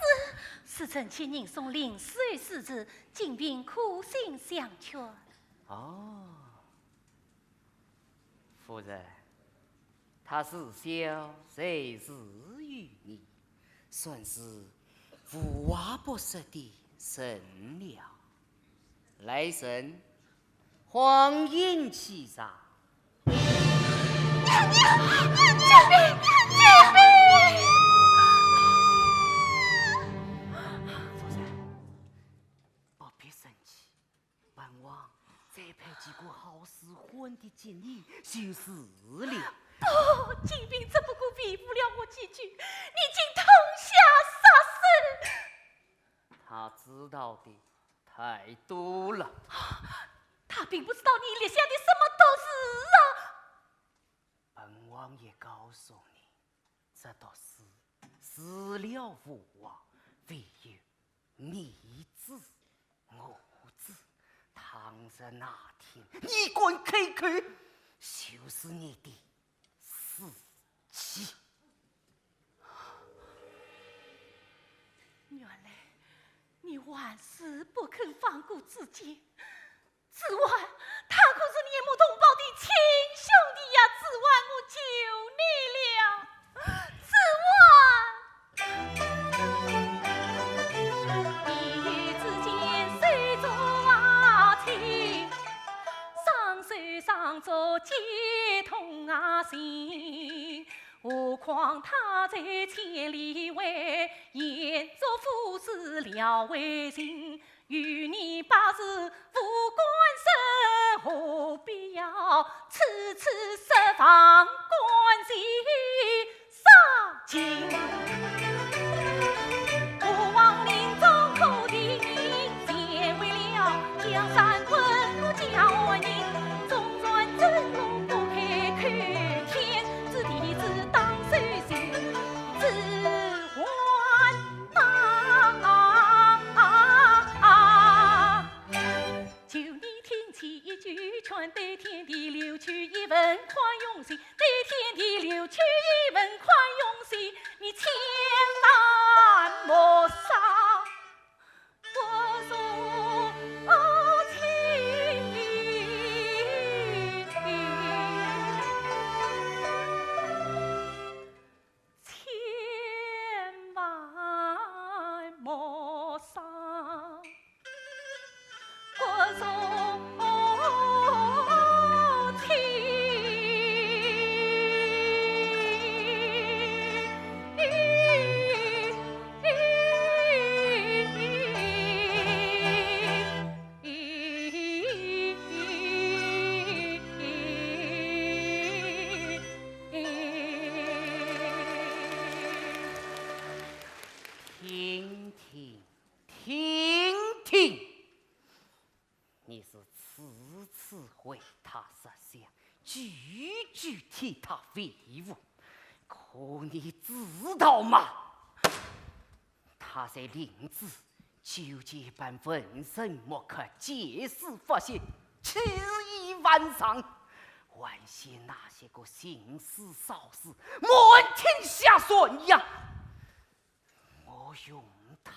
是臣妾人送令子厚书信，请嫔苦心相劝。哦， 夫人，他自小才自于你，算是无话不说的人了。来人，黄银器上。娘娘，救命！救命！夫人，不必生气。 本王再派几个好使唤的给你就是了。不，金兵只不过维护了我几句，你竟痛下杀手。他知道的太多了。他并不知道你立下的什么毒誓啊。本王也告诉你，这毒誓除了我外，唯有 你知我知，倘若那天你敢开口，就是你的死期。原来你还是不肯放过自己。 子桓，他可是你一母同胞的亲兄弟呀，子桓，我求你了，子桓。听听，听听，你是次次为他着想，句句替他维护，可你知道吗？ 他在临淄就见一班文人墨客，见势发泄，起义万丈，还嫌那些个行尸烧尸，满天下传呀。我用他，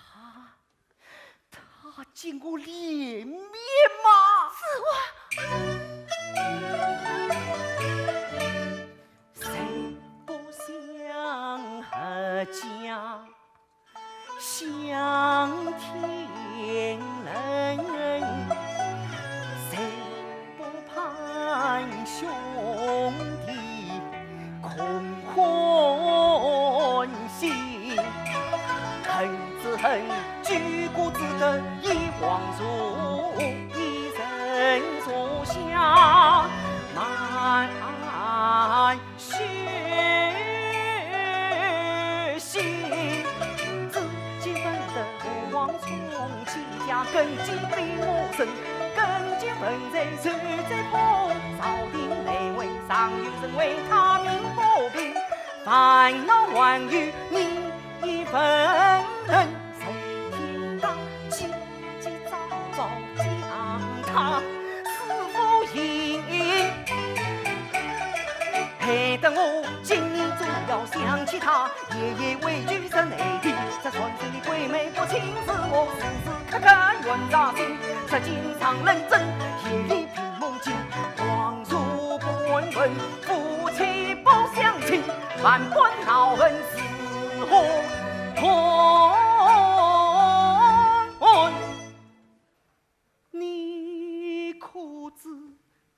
他给我脸面吗？子桓。万般恼恨是何痛？你可知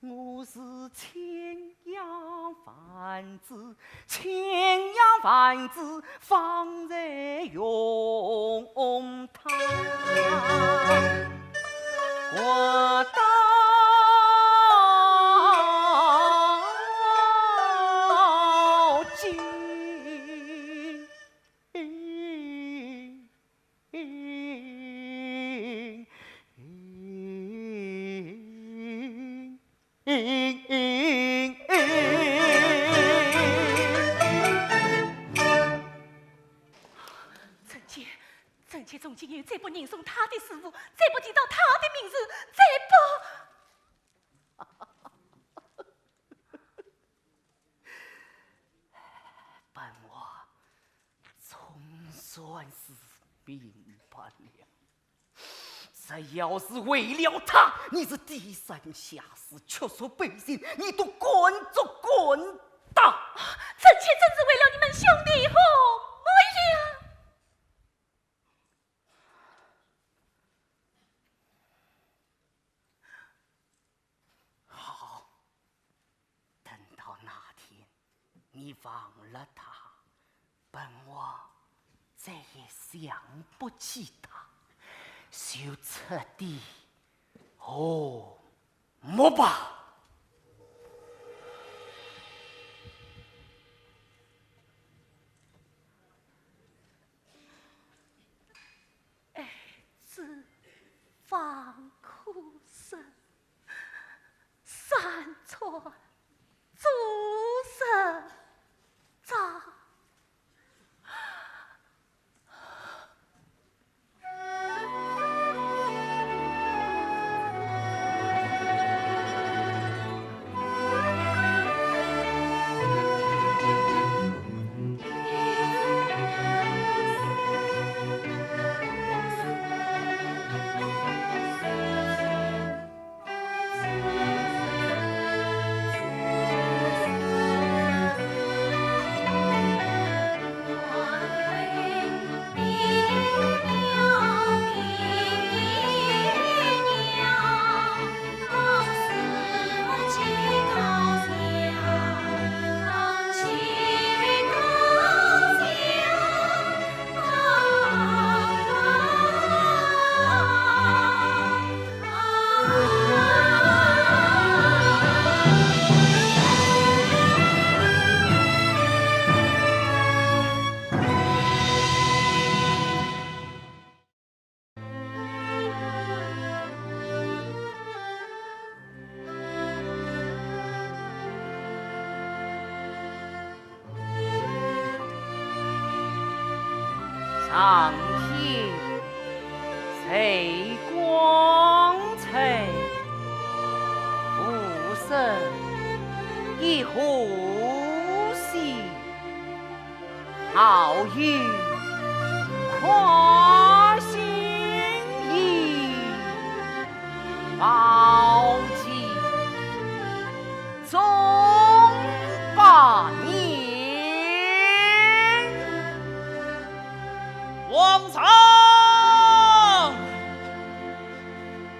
我是青阳万子，青阳万子方才用他。 我到今。陈杰，陈杰从今以后再不吟诵他的诗赋，再不提到他的名字，再不…… 本王总算是明白了，这要是为了他，你是低三下四，屈辱背信，你都敢做敢当。臣妾真是为了你们兄弟和我呀。 好，等到那天你忘了他，本王再也想不起他，就彻底和睦吧。 爱子方可生，山川祖师长。 上天最光彩，浮生亦何须？ 好友快心意，报其忠百年。皇上，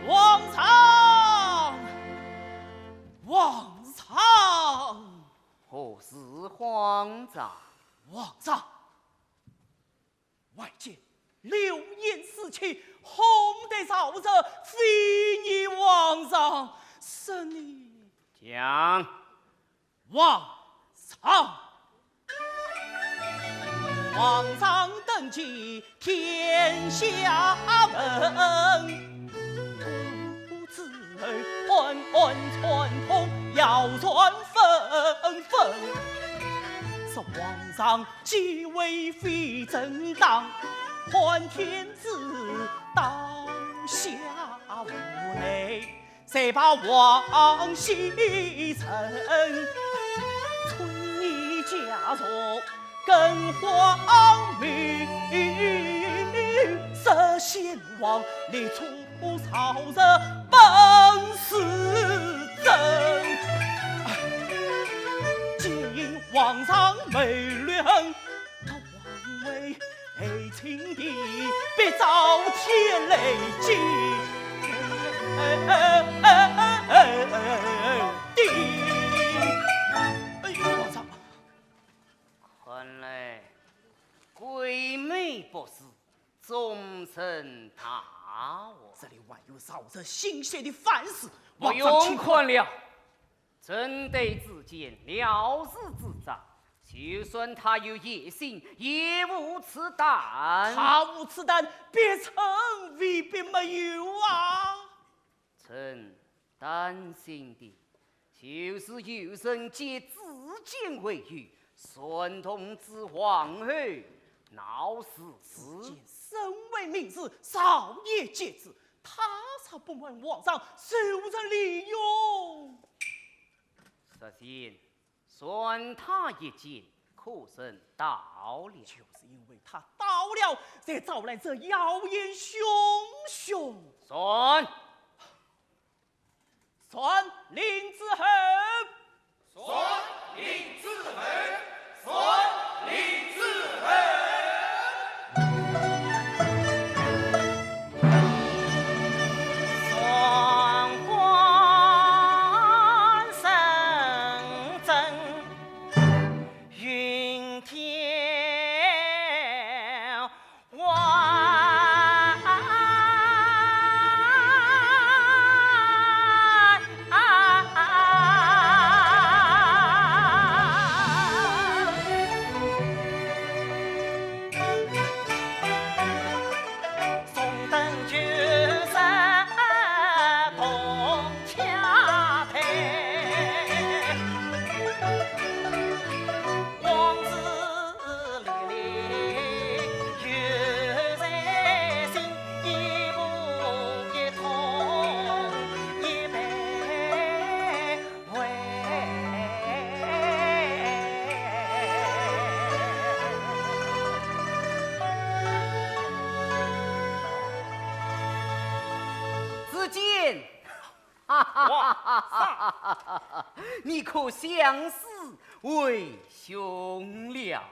皇上，皇上！ 何事，皇上？皇上，外间流言四起，哄得朝臣非议皇上，是你……讲。皇上，皇上登基，天下闻。 子儿暗暗串通，谣传纷纷，说皇上继位非正当，汉天子倒下无奈，才把皇后许臣，春夜驾坐更皇后，设先王立出 朝臣本是真，皆因皇上谋略狠，他皇位爱情的，必遭天雷击。哎哎哎哎哎哎哎！哎呦，皇上！看来闺妹不死，终成大患。这里还有惹人心碎的烦事，不用看了。 朕对子建了如指掌，就算他有野心，也无此胆。他无此胆，别人未必没有啊。朕担心的，就是有人借子建为由，煽动子皇后闹事。子建身为明士，朝野皆知，他若不问皇上，谁人利用？ 实情，传他一箭，可曾到了？就是因为他到了，才招来这妖言汹汹。传！传令之后。传令之后。传令之后。 上官认真，云天王。 子建，哇，啥？你可降世为兄了？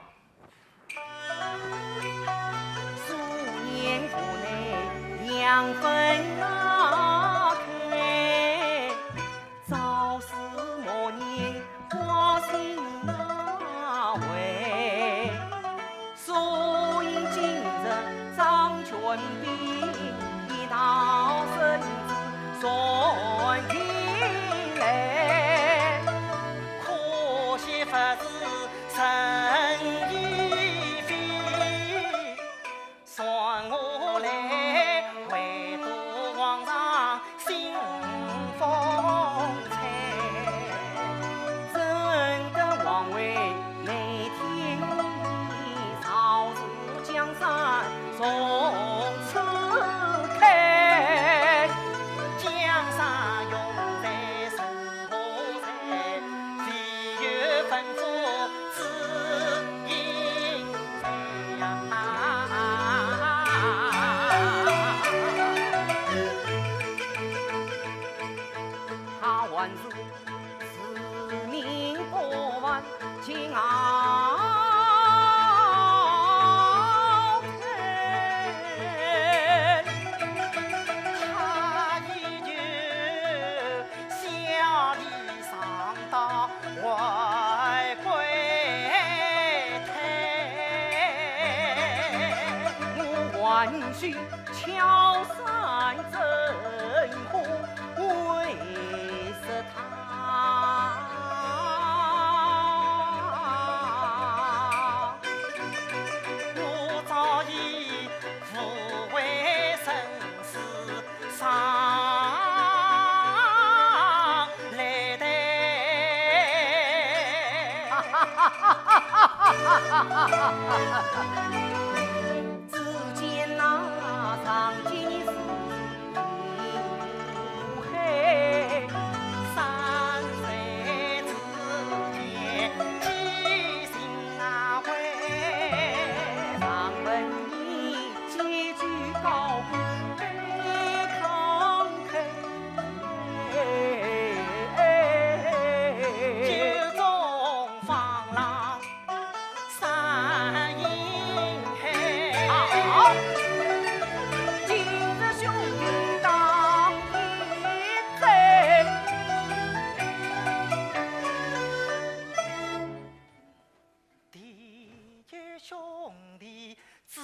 的，只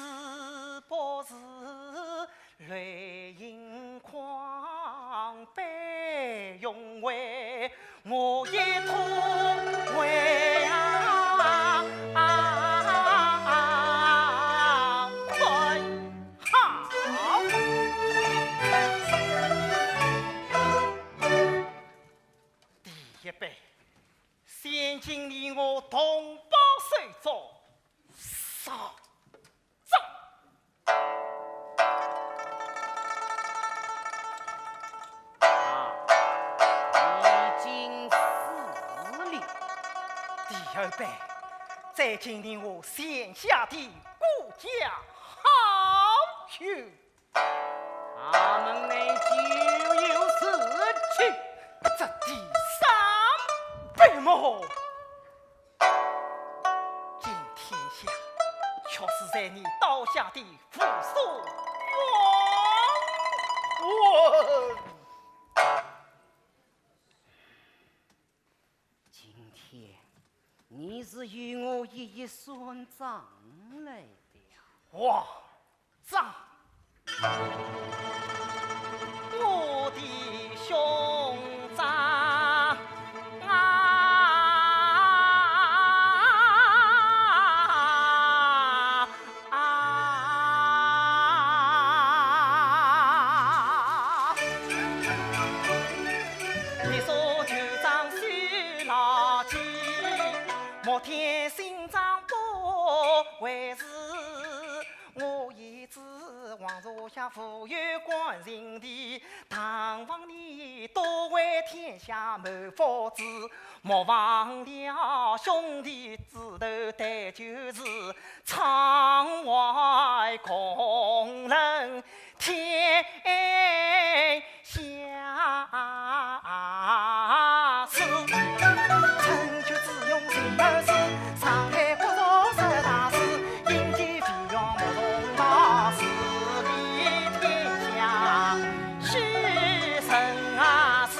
不是泪盈眶悲荣怀，我一痛为啊啊啊啊！好，第一杯，先敬你我同胞手中。 上。啊，已经死了。第二杯，再敬你我全家的孤家好友。他们乃旧友死去。这第三杯么？ 敬天下，却是在你刀下的武松王文。今天你是与我一一算账来的呀。王 上。我的兄长啊，啊，你说旧账须牢记，莫添新账不为是。 我已知王座下富有官人的，唐王你多为天下谋福子，莫忘了兄弟之仇，但就是窗外工人天 下事。成就子用行而思，上海国祚十大事，应接飞扬莫重大事，治理天下须成啊事。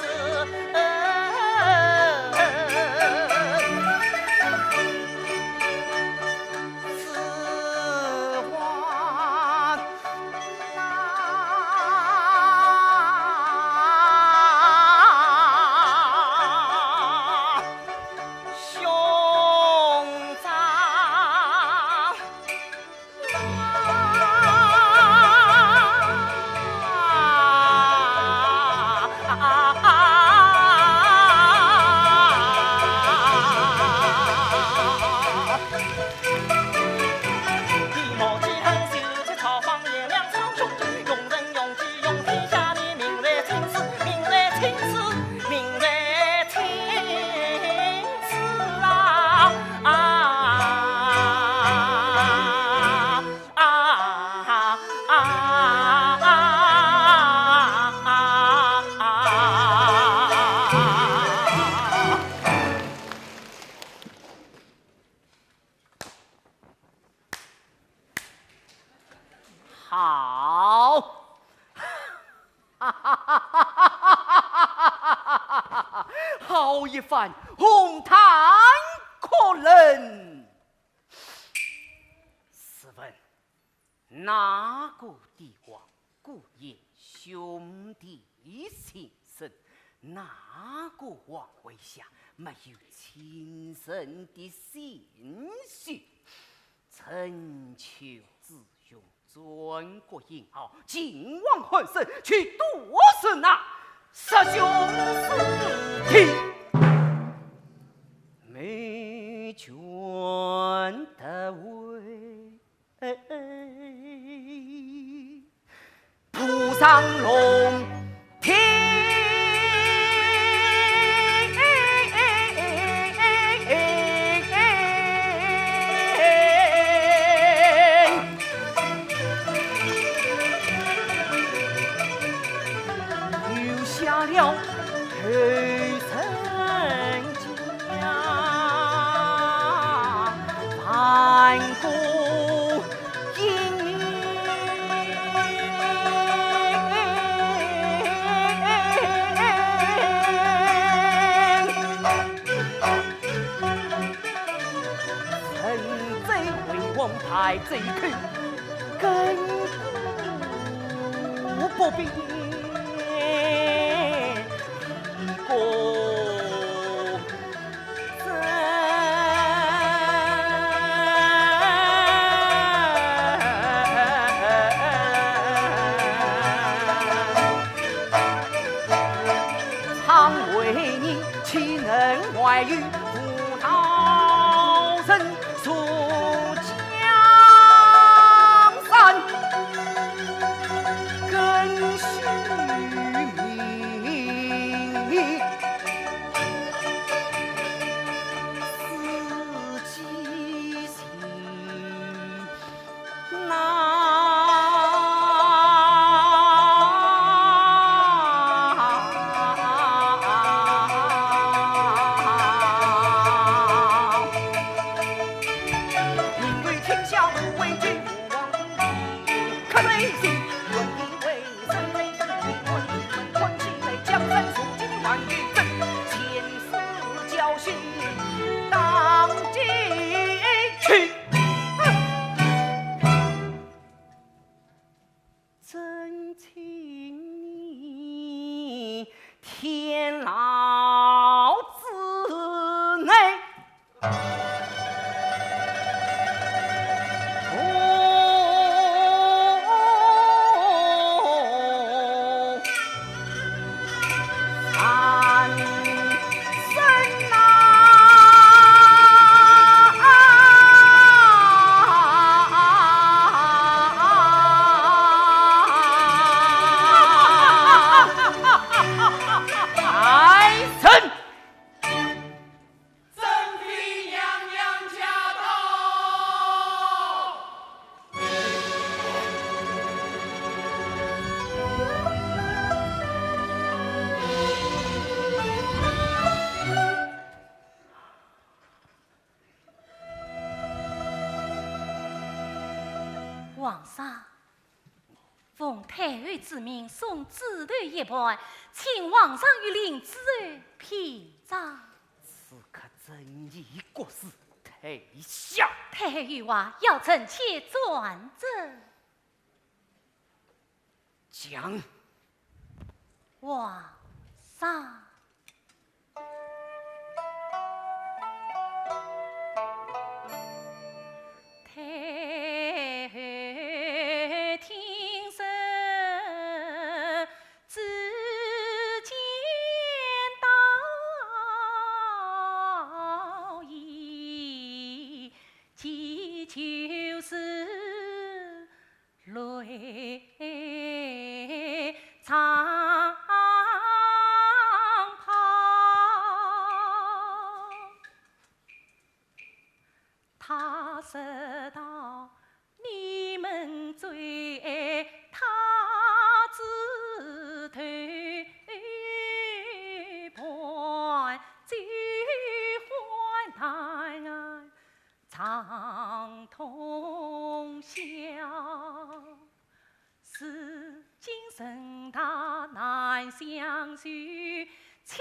好，好一番宏谈阔论。试问，哪个帝王顾炎兄弟情深，哪个皇位下没有亲人的心血？ 春秋之雄，战国英豪，秦王汉室，去多是那杀兄弑弟，没权得位。爱这一口，亘古不变的功。常为你岂能怀有 无道人，坐江山更须命。四季情 难。名为天下无畏君王，可悲心，问你为谁人？问你们关起来，江山如今还有真，前世教训当记去。 真情你天牢之内。 皇上，奉太后之命，送紫头一盘，请皇上御赐临淄侯品尝。 此刻朕已国事，退下。太后有话要臣且转奏。讲。皇上。 他说道：你们最爱他紫头盘，最患难长痛宵。 如今人大难相聚，亲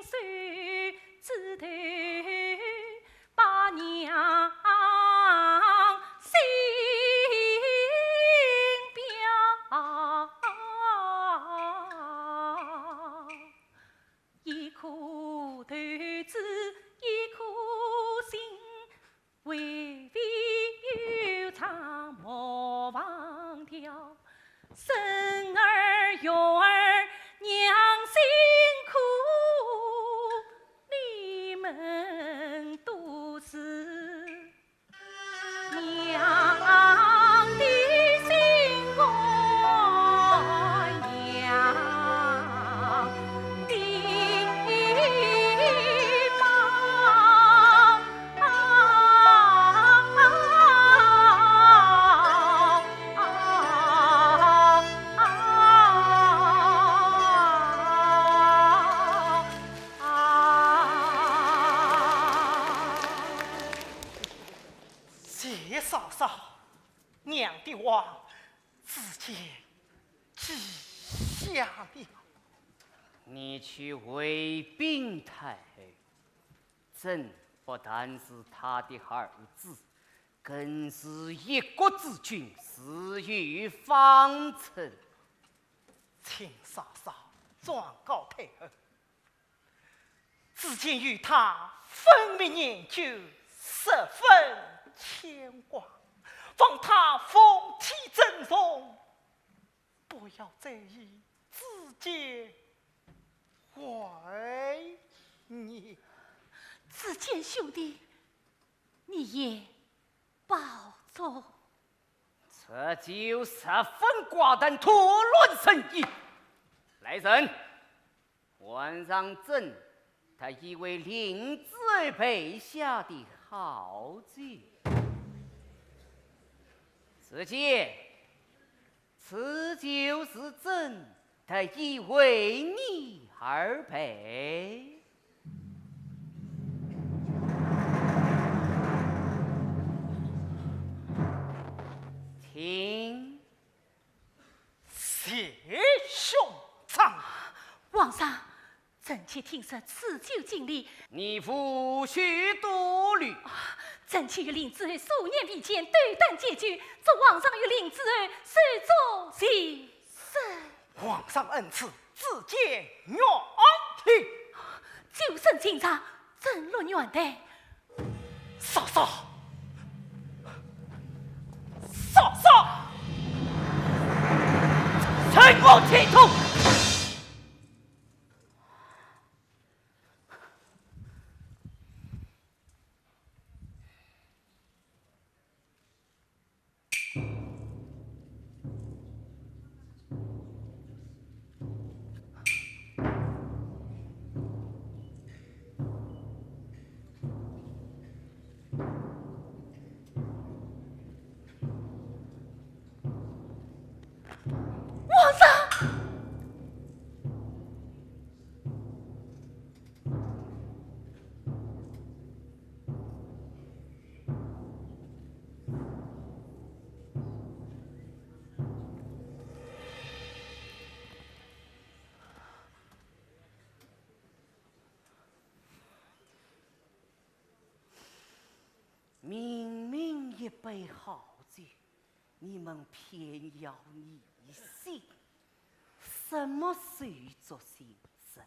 手指头把娘心表。一颗豆子一颗心， 为非有常莫忘掉，生儿育儿娘辛苦，你们都是娘的心肝呀。 谢嫂嫂，娘的话，子建记下了。你去回禀太后，朕不但是她的儿子，更是一国之君，自有方寸。请嫂嫂转告太后，子建与她分别年久，十分牵挂，望她凤体珍重，不要再与子建怀念。子建兄弟，你也保重。这酒十分寡淡，徒乱神意。来人，换上朕特意为令子儿备下的好酒。子建， 此酒是朕特意为你而备。请。谢兄长。皇上， 臣妾听说此酒敬礼。你无需多虑。臣妾与令子儿数年未见，斗胆解酒，祝皇上与令子儿寿终其身。皇上恩赐，子建愿听。酒甚清茶，朕落元待。嫂嫂，嫂嫂，趁我体痛。 皇上！明明一杯好酒，你们偏要疑心。什么手足情深，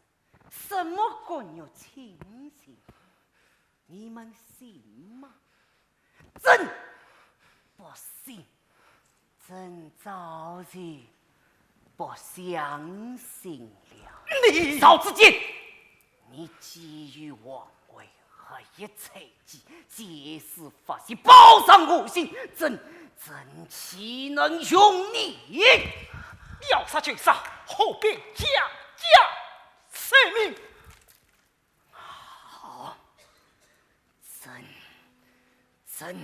什么骨肉亲情，你们信吗？朕不信。 朕早就不相信了。你，曹子建，你觊觎皇位，恶意猜忌，借势发泄，报上我心，朕，朕岂能容你？要杀就杀，何必讲讲说明？ 好，朕，朕，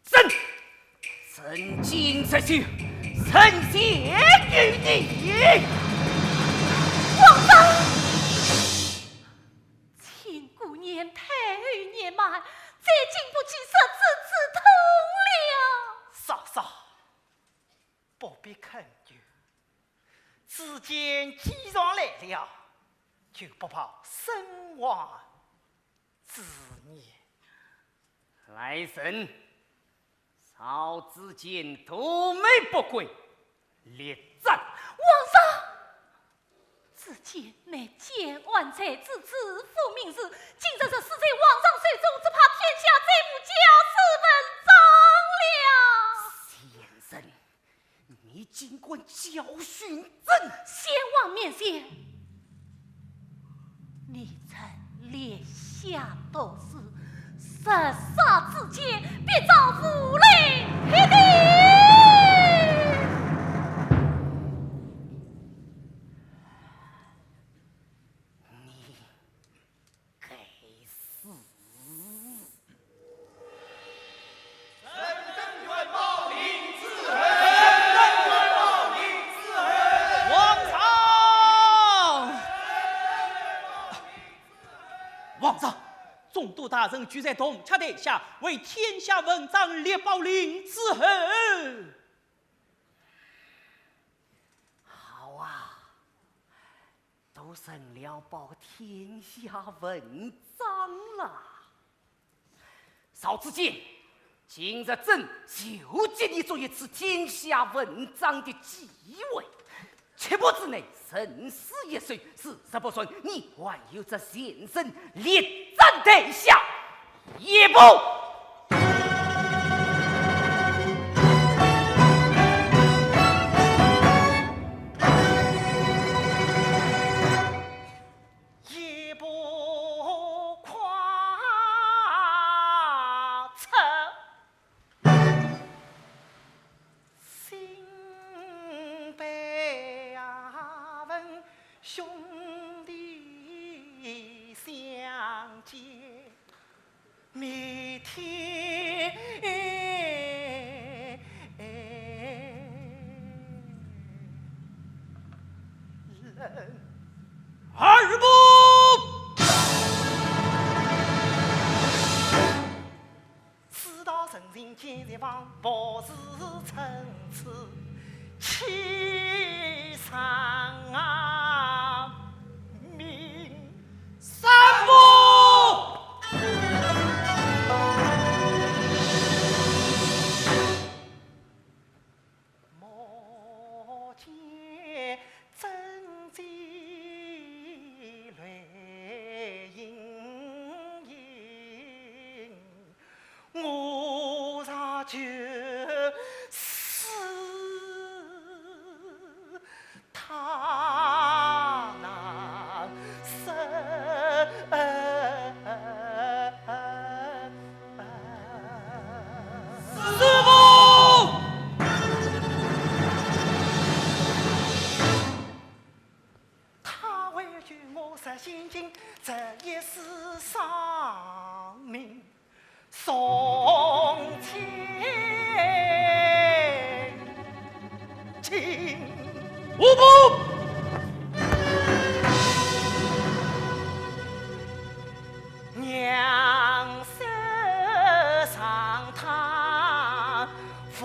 朕，朕今日就呈现于你。皇上！亲姑年，太后年迈，再经不起日子之痛了。嫂嫂，不必恳求。 子建既然来了，就不抱生还之念。来人，曹子建夺门不归，立斩。皇上！子建乃建安太子之父名士，今日若死在皇上手中，只怕天下再无家世文章了。贱人， 你竟敢教训朕！先王面前，你曾立下毒誓，若杀子建，必遭父雷劈顶。你 该死！臣等愿报令子儿。臣等愿报令子儿。皇上！皇上，总督大人居在铜雀台下，为天下文章列报令子儿。好啊， 都成了报天下文章了。曹子建，今日朕就给你做一次天下文章的机会，岂不知你人死一手，事实不顺，你还有这闲心力战台下一步？一步跨出。 新辈阿文兄弟相见，每天冷。二步。 世道人情见人亡，莫使参差，欺上瞒。三步。 莫见真迹泪盈盈，我若绝死，他难生。 师父！他为救我实心情，这一世丧命送千金。五步！ 娘身上她无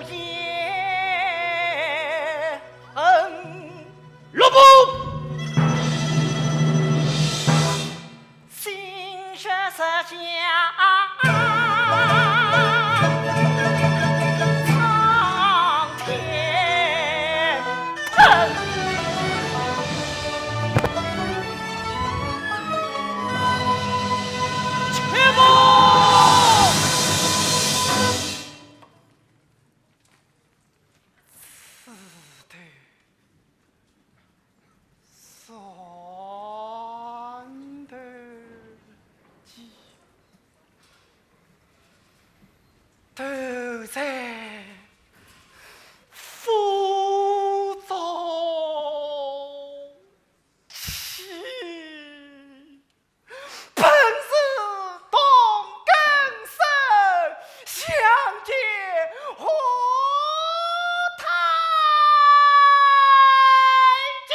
言恨。六步！心血实相苍天恨。 头在府中。 妻本是同根生，相煎何太急。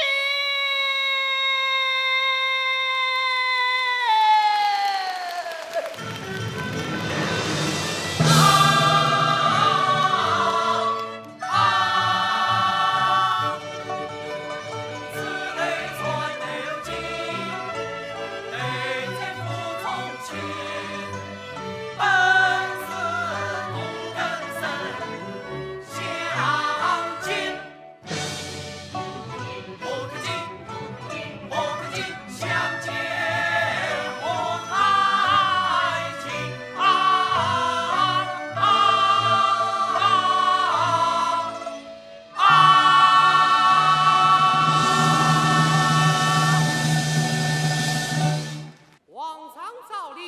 皇上诏令，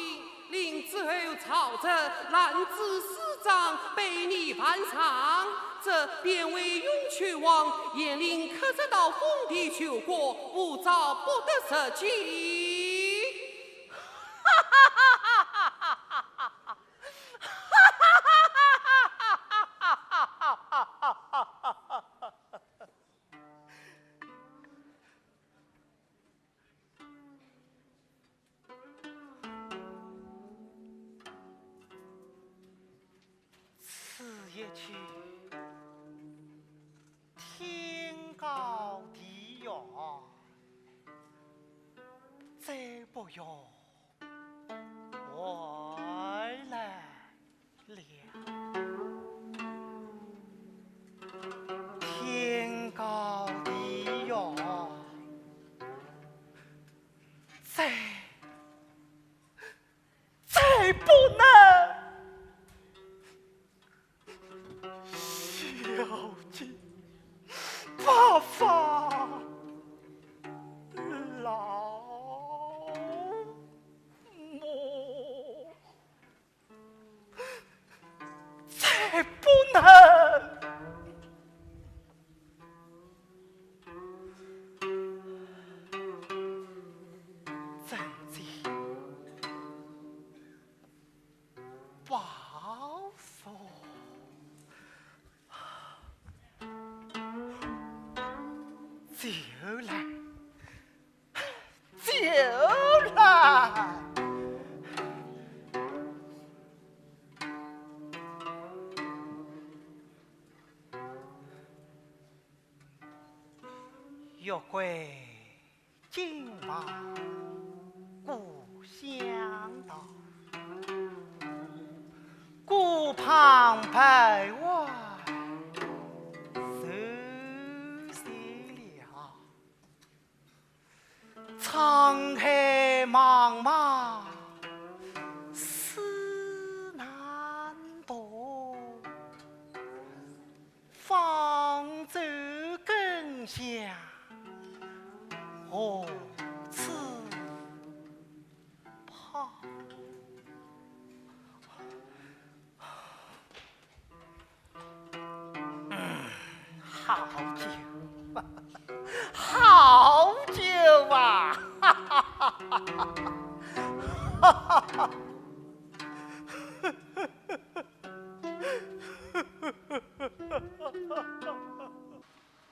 令诸侯曹植、兰子、师长备你犯上，这便为永泉王严令刻折到封地求国，无诏不得实际。此一去，天高地远，再不要回来。天高地远，再，再不能。小姐，白发老母。 再不能。曾经报复，就来。 就来。月桂金黄故乡道，古旁白万水西流。 沧海茫茫，水难渡，方舟更向何处抛？ 嗯，好酒，好酒啊！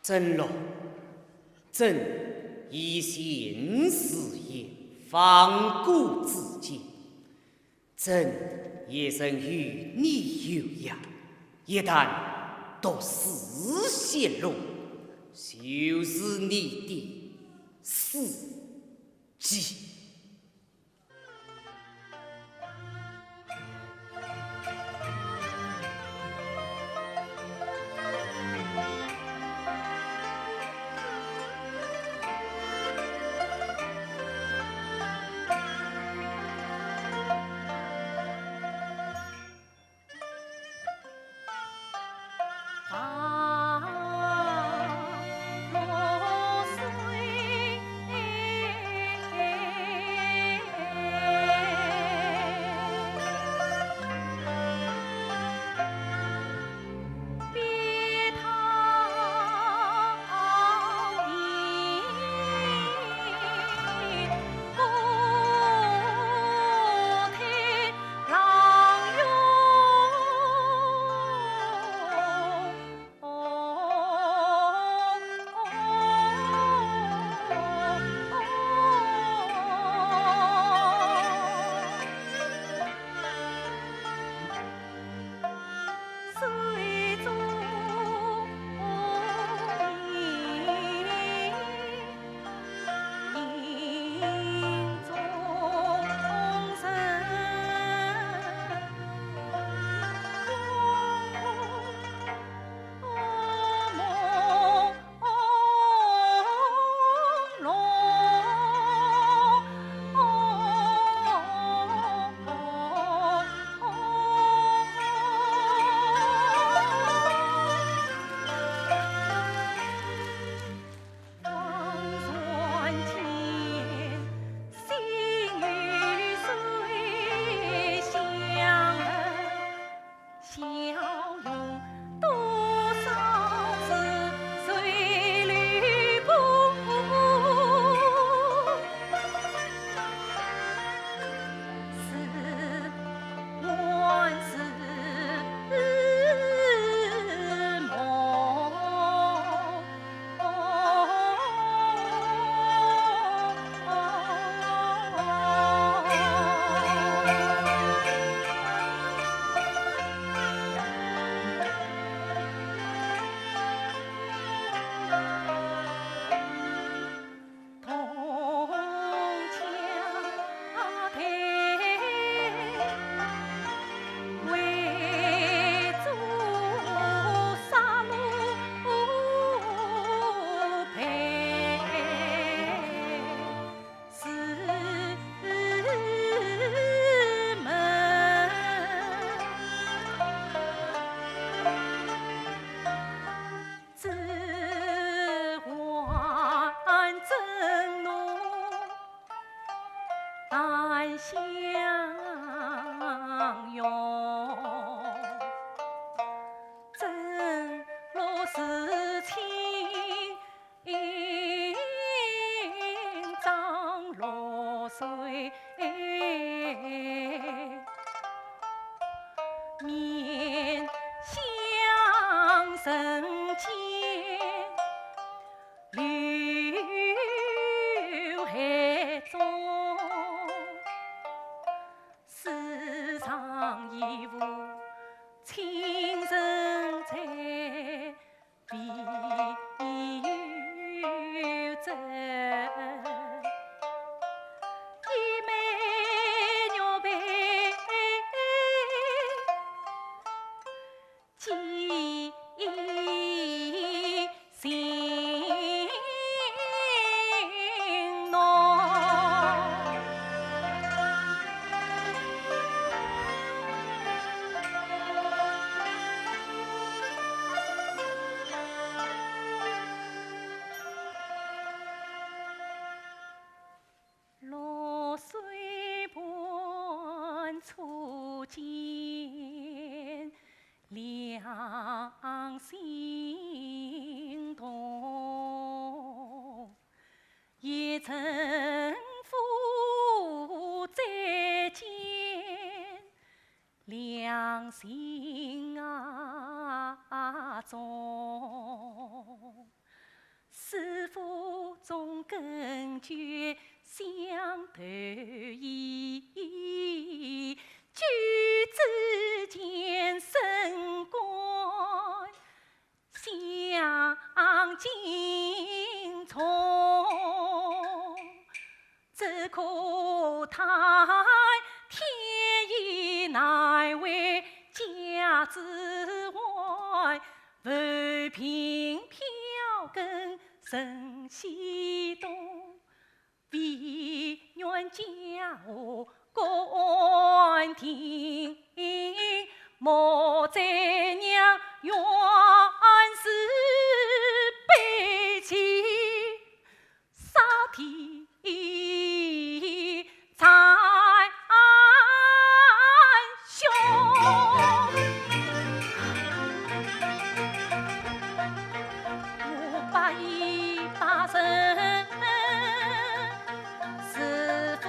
曾荣，朕以前誓言，方古至今， 朕也曾与你有约，一旦毒誓泄露，就是你的死期。心动，也曾赴再见两心啊中。 师父总更觉相投意，举止间深感相敬重。 只可叹天意难违家之外，浮萍飘更人西东。唯愿家和安定，莫再让冤事悲戚。 杀敌在胸。五百一百人，是夫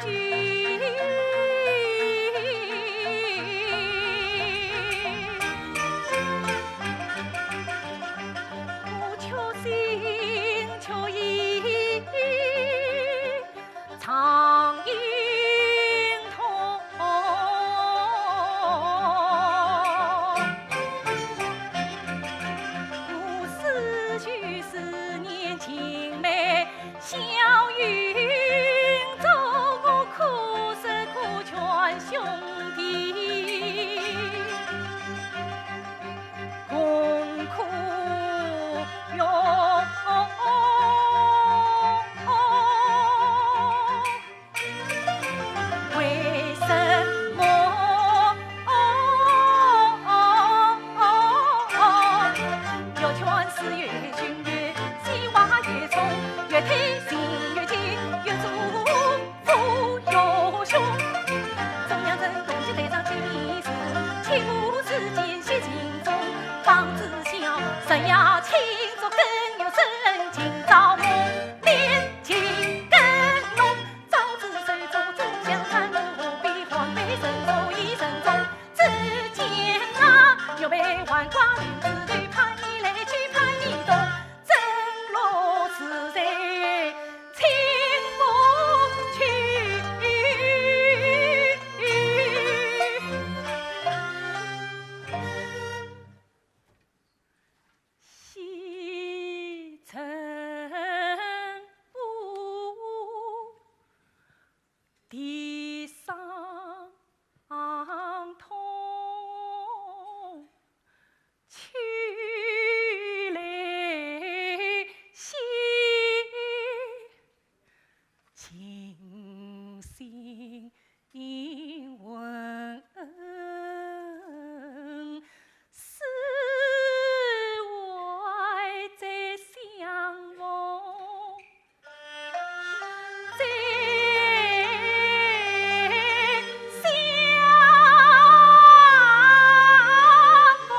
君。 我却心却意，常心痛。我思绪思念青梅 小云中，我苦思苦劝兄弟，共苦哟。 为什么？越劝是越凶，越戏话越重，越推心越急，越祝福越凶。中央人共计对上几面事，欺负世间些情中，方知晓，人要清楚更有深情，造梦念情更浓。 早知谁做主，想看我比黄梅人做一人中。只见啊，又被黄瓜林子对盼你来去盼你东，正落是谁请我去。 西城不敌上痛，去来兮。 情心问，是为再相逢，再相逢。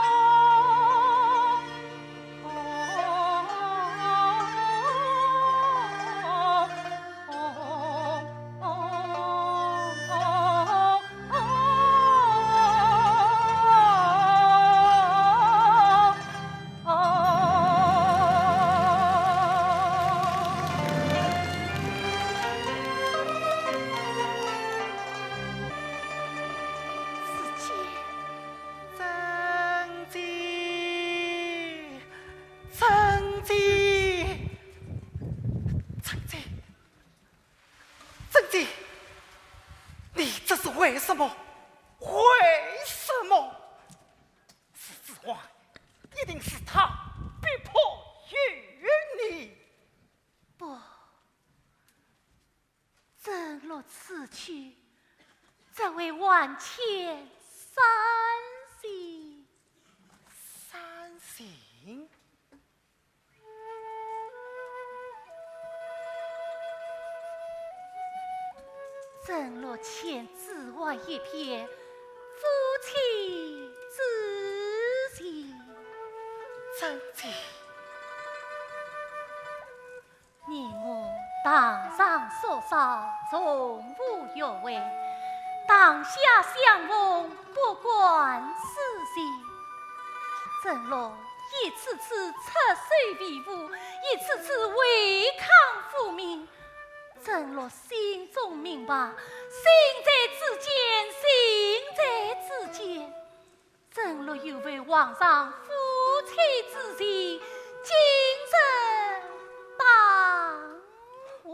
姊姐。 曾姐，曾姐，曾姐，曾姐，你这是为什么？为什么？是子桓，一定是他逼迫于你。不， 曾洛此去，只为万千山行。山行？曾洛遣子桓一别，夫妻之情。曾姐。你我堂上宿少，从无约会，堂下相逢，不关私情。曾乐一次次出手维护，一次次违抗父命。曾乐心中明白，心在子建，心在子建。 曾乐有违皇上夫妻之情，今日当还。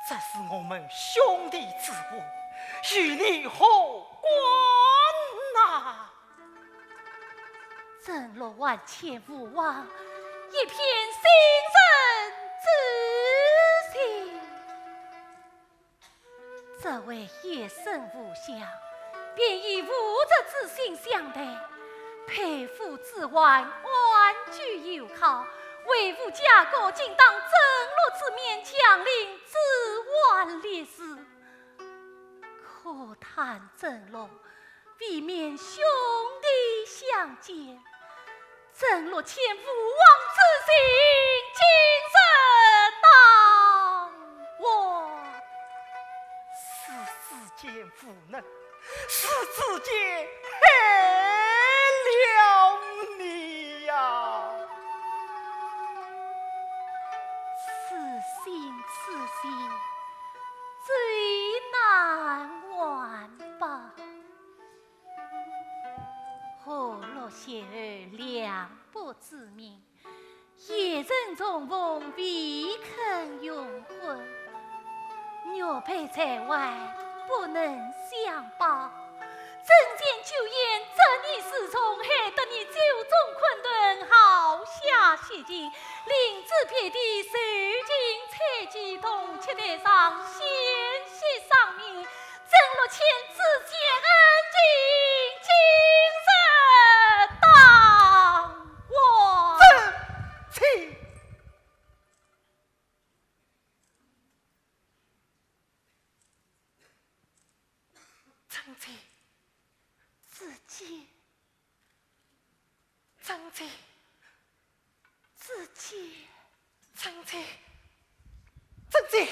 这是我们兄弟之物，与你何关呐？曾乐万千无望，一片心疼之情。 这位一生无相，便以无责之心相待，配夫之患，安居有靠，为父家国，竟当曾乐之面强令，置换立嗣。可叹曾乐 未免兄弟相见，曾乐千无望之心，今日当还。是子建无能，是子建害了你呀！此心此心，最难还吧。 何乐邂逅两不知名，也曾重逢未肯永婚。玉佩在外，不能相报。曾建酒宴，折你恃宠，害得你酒中困顿，好下血情，临淄别地，受尽猜忌，铜雀台上，险些丧命。 曾乐千子建恩情，今日当还。曾姐，曾姐，子建。 曾姐，子建，曾姐，曾姐，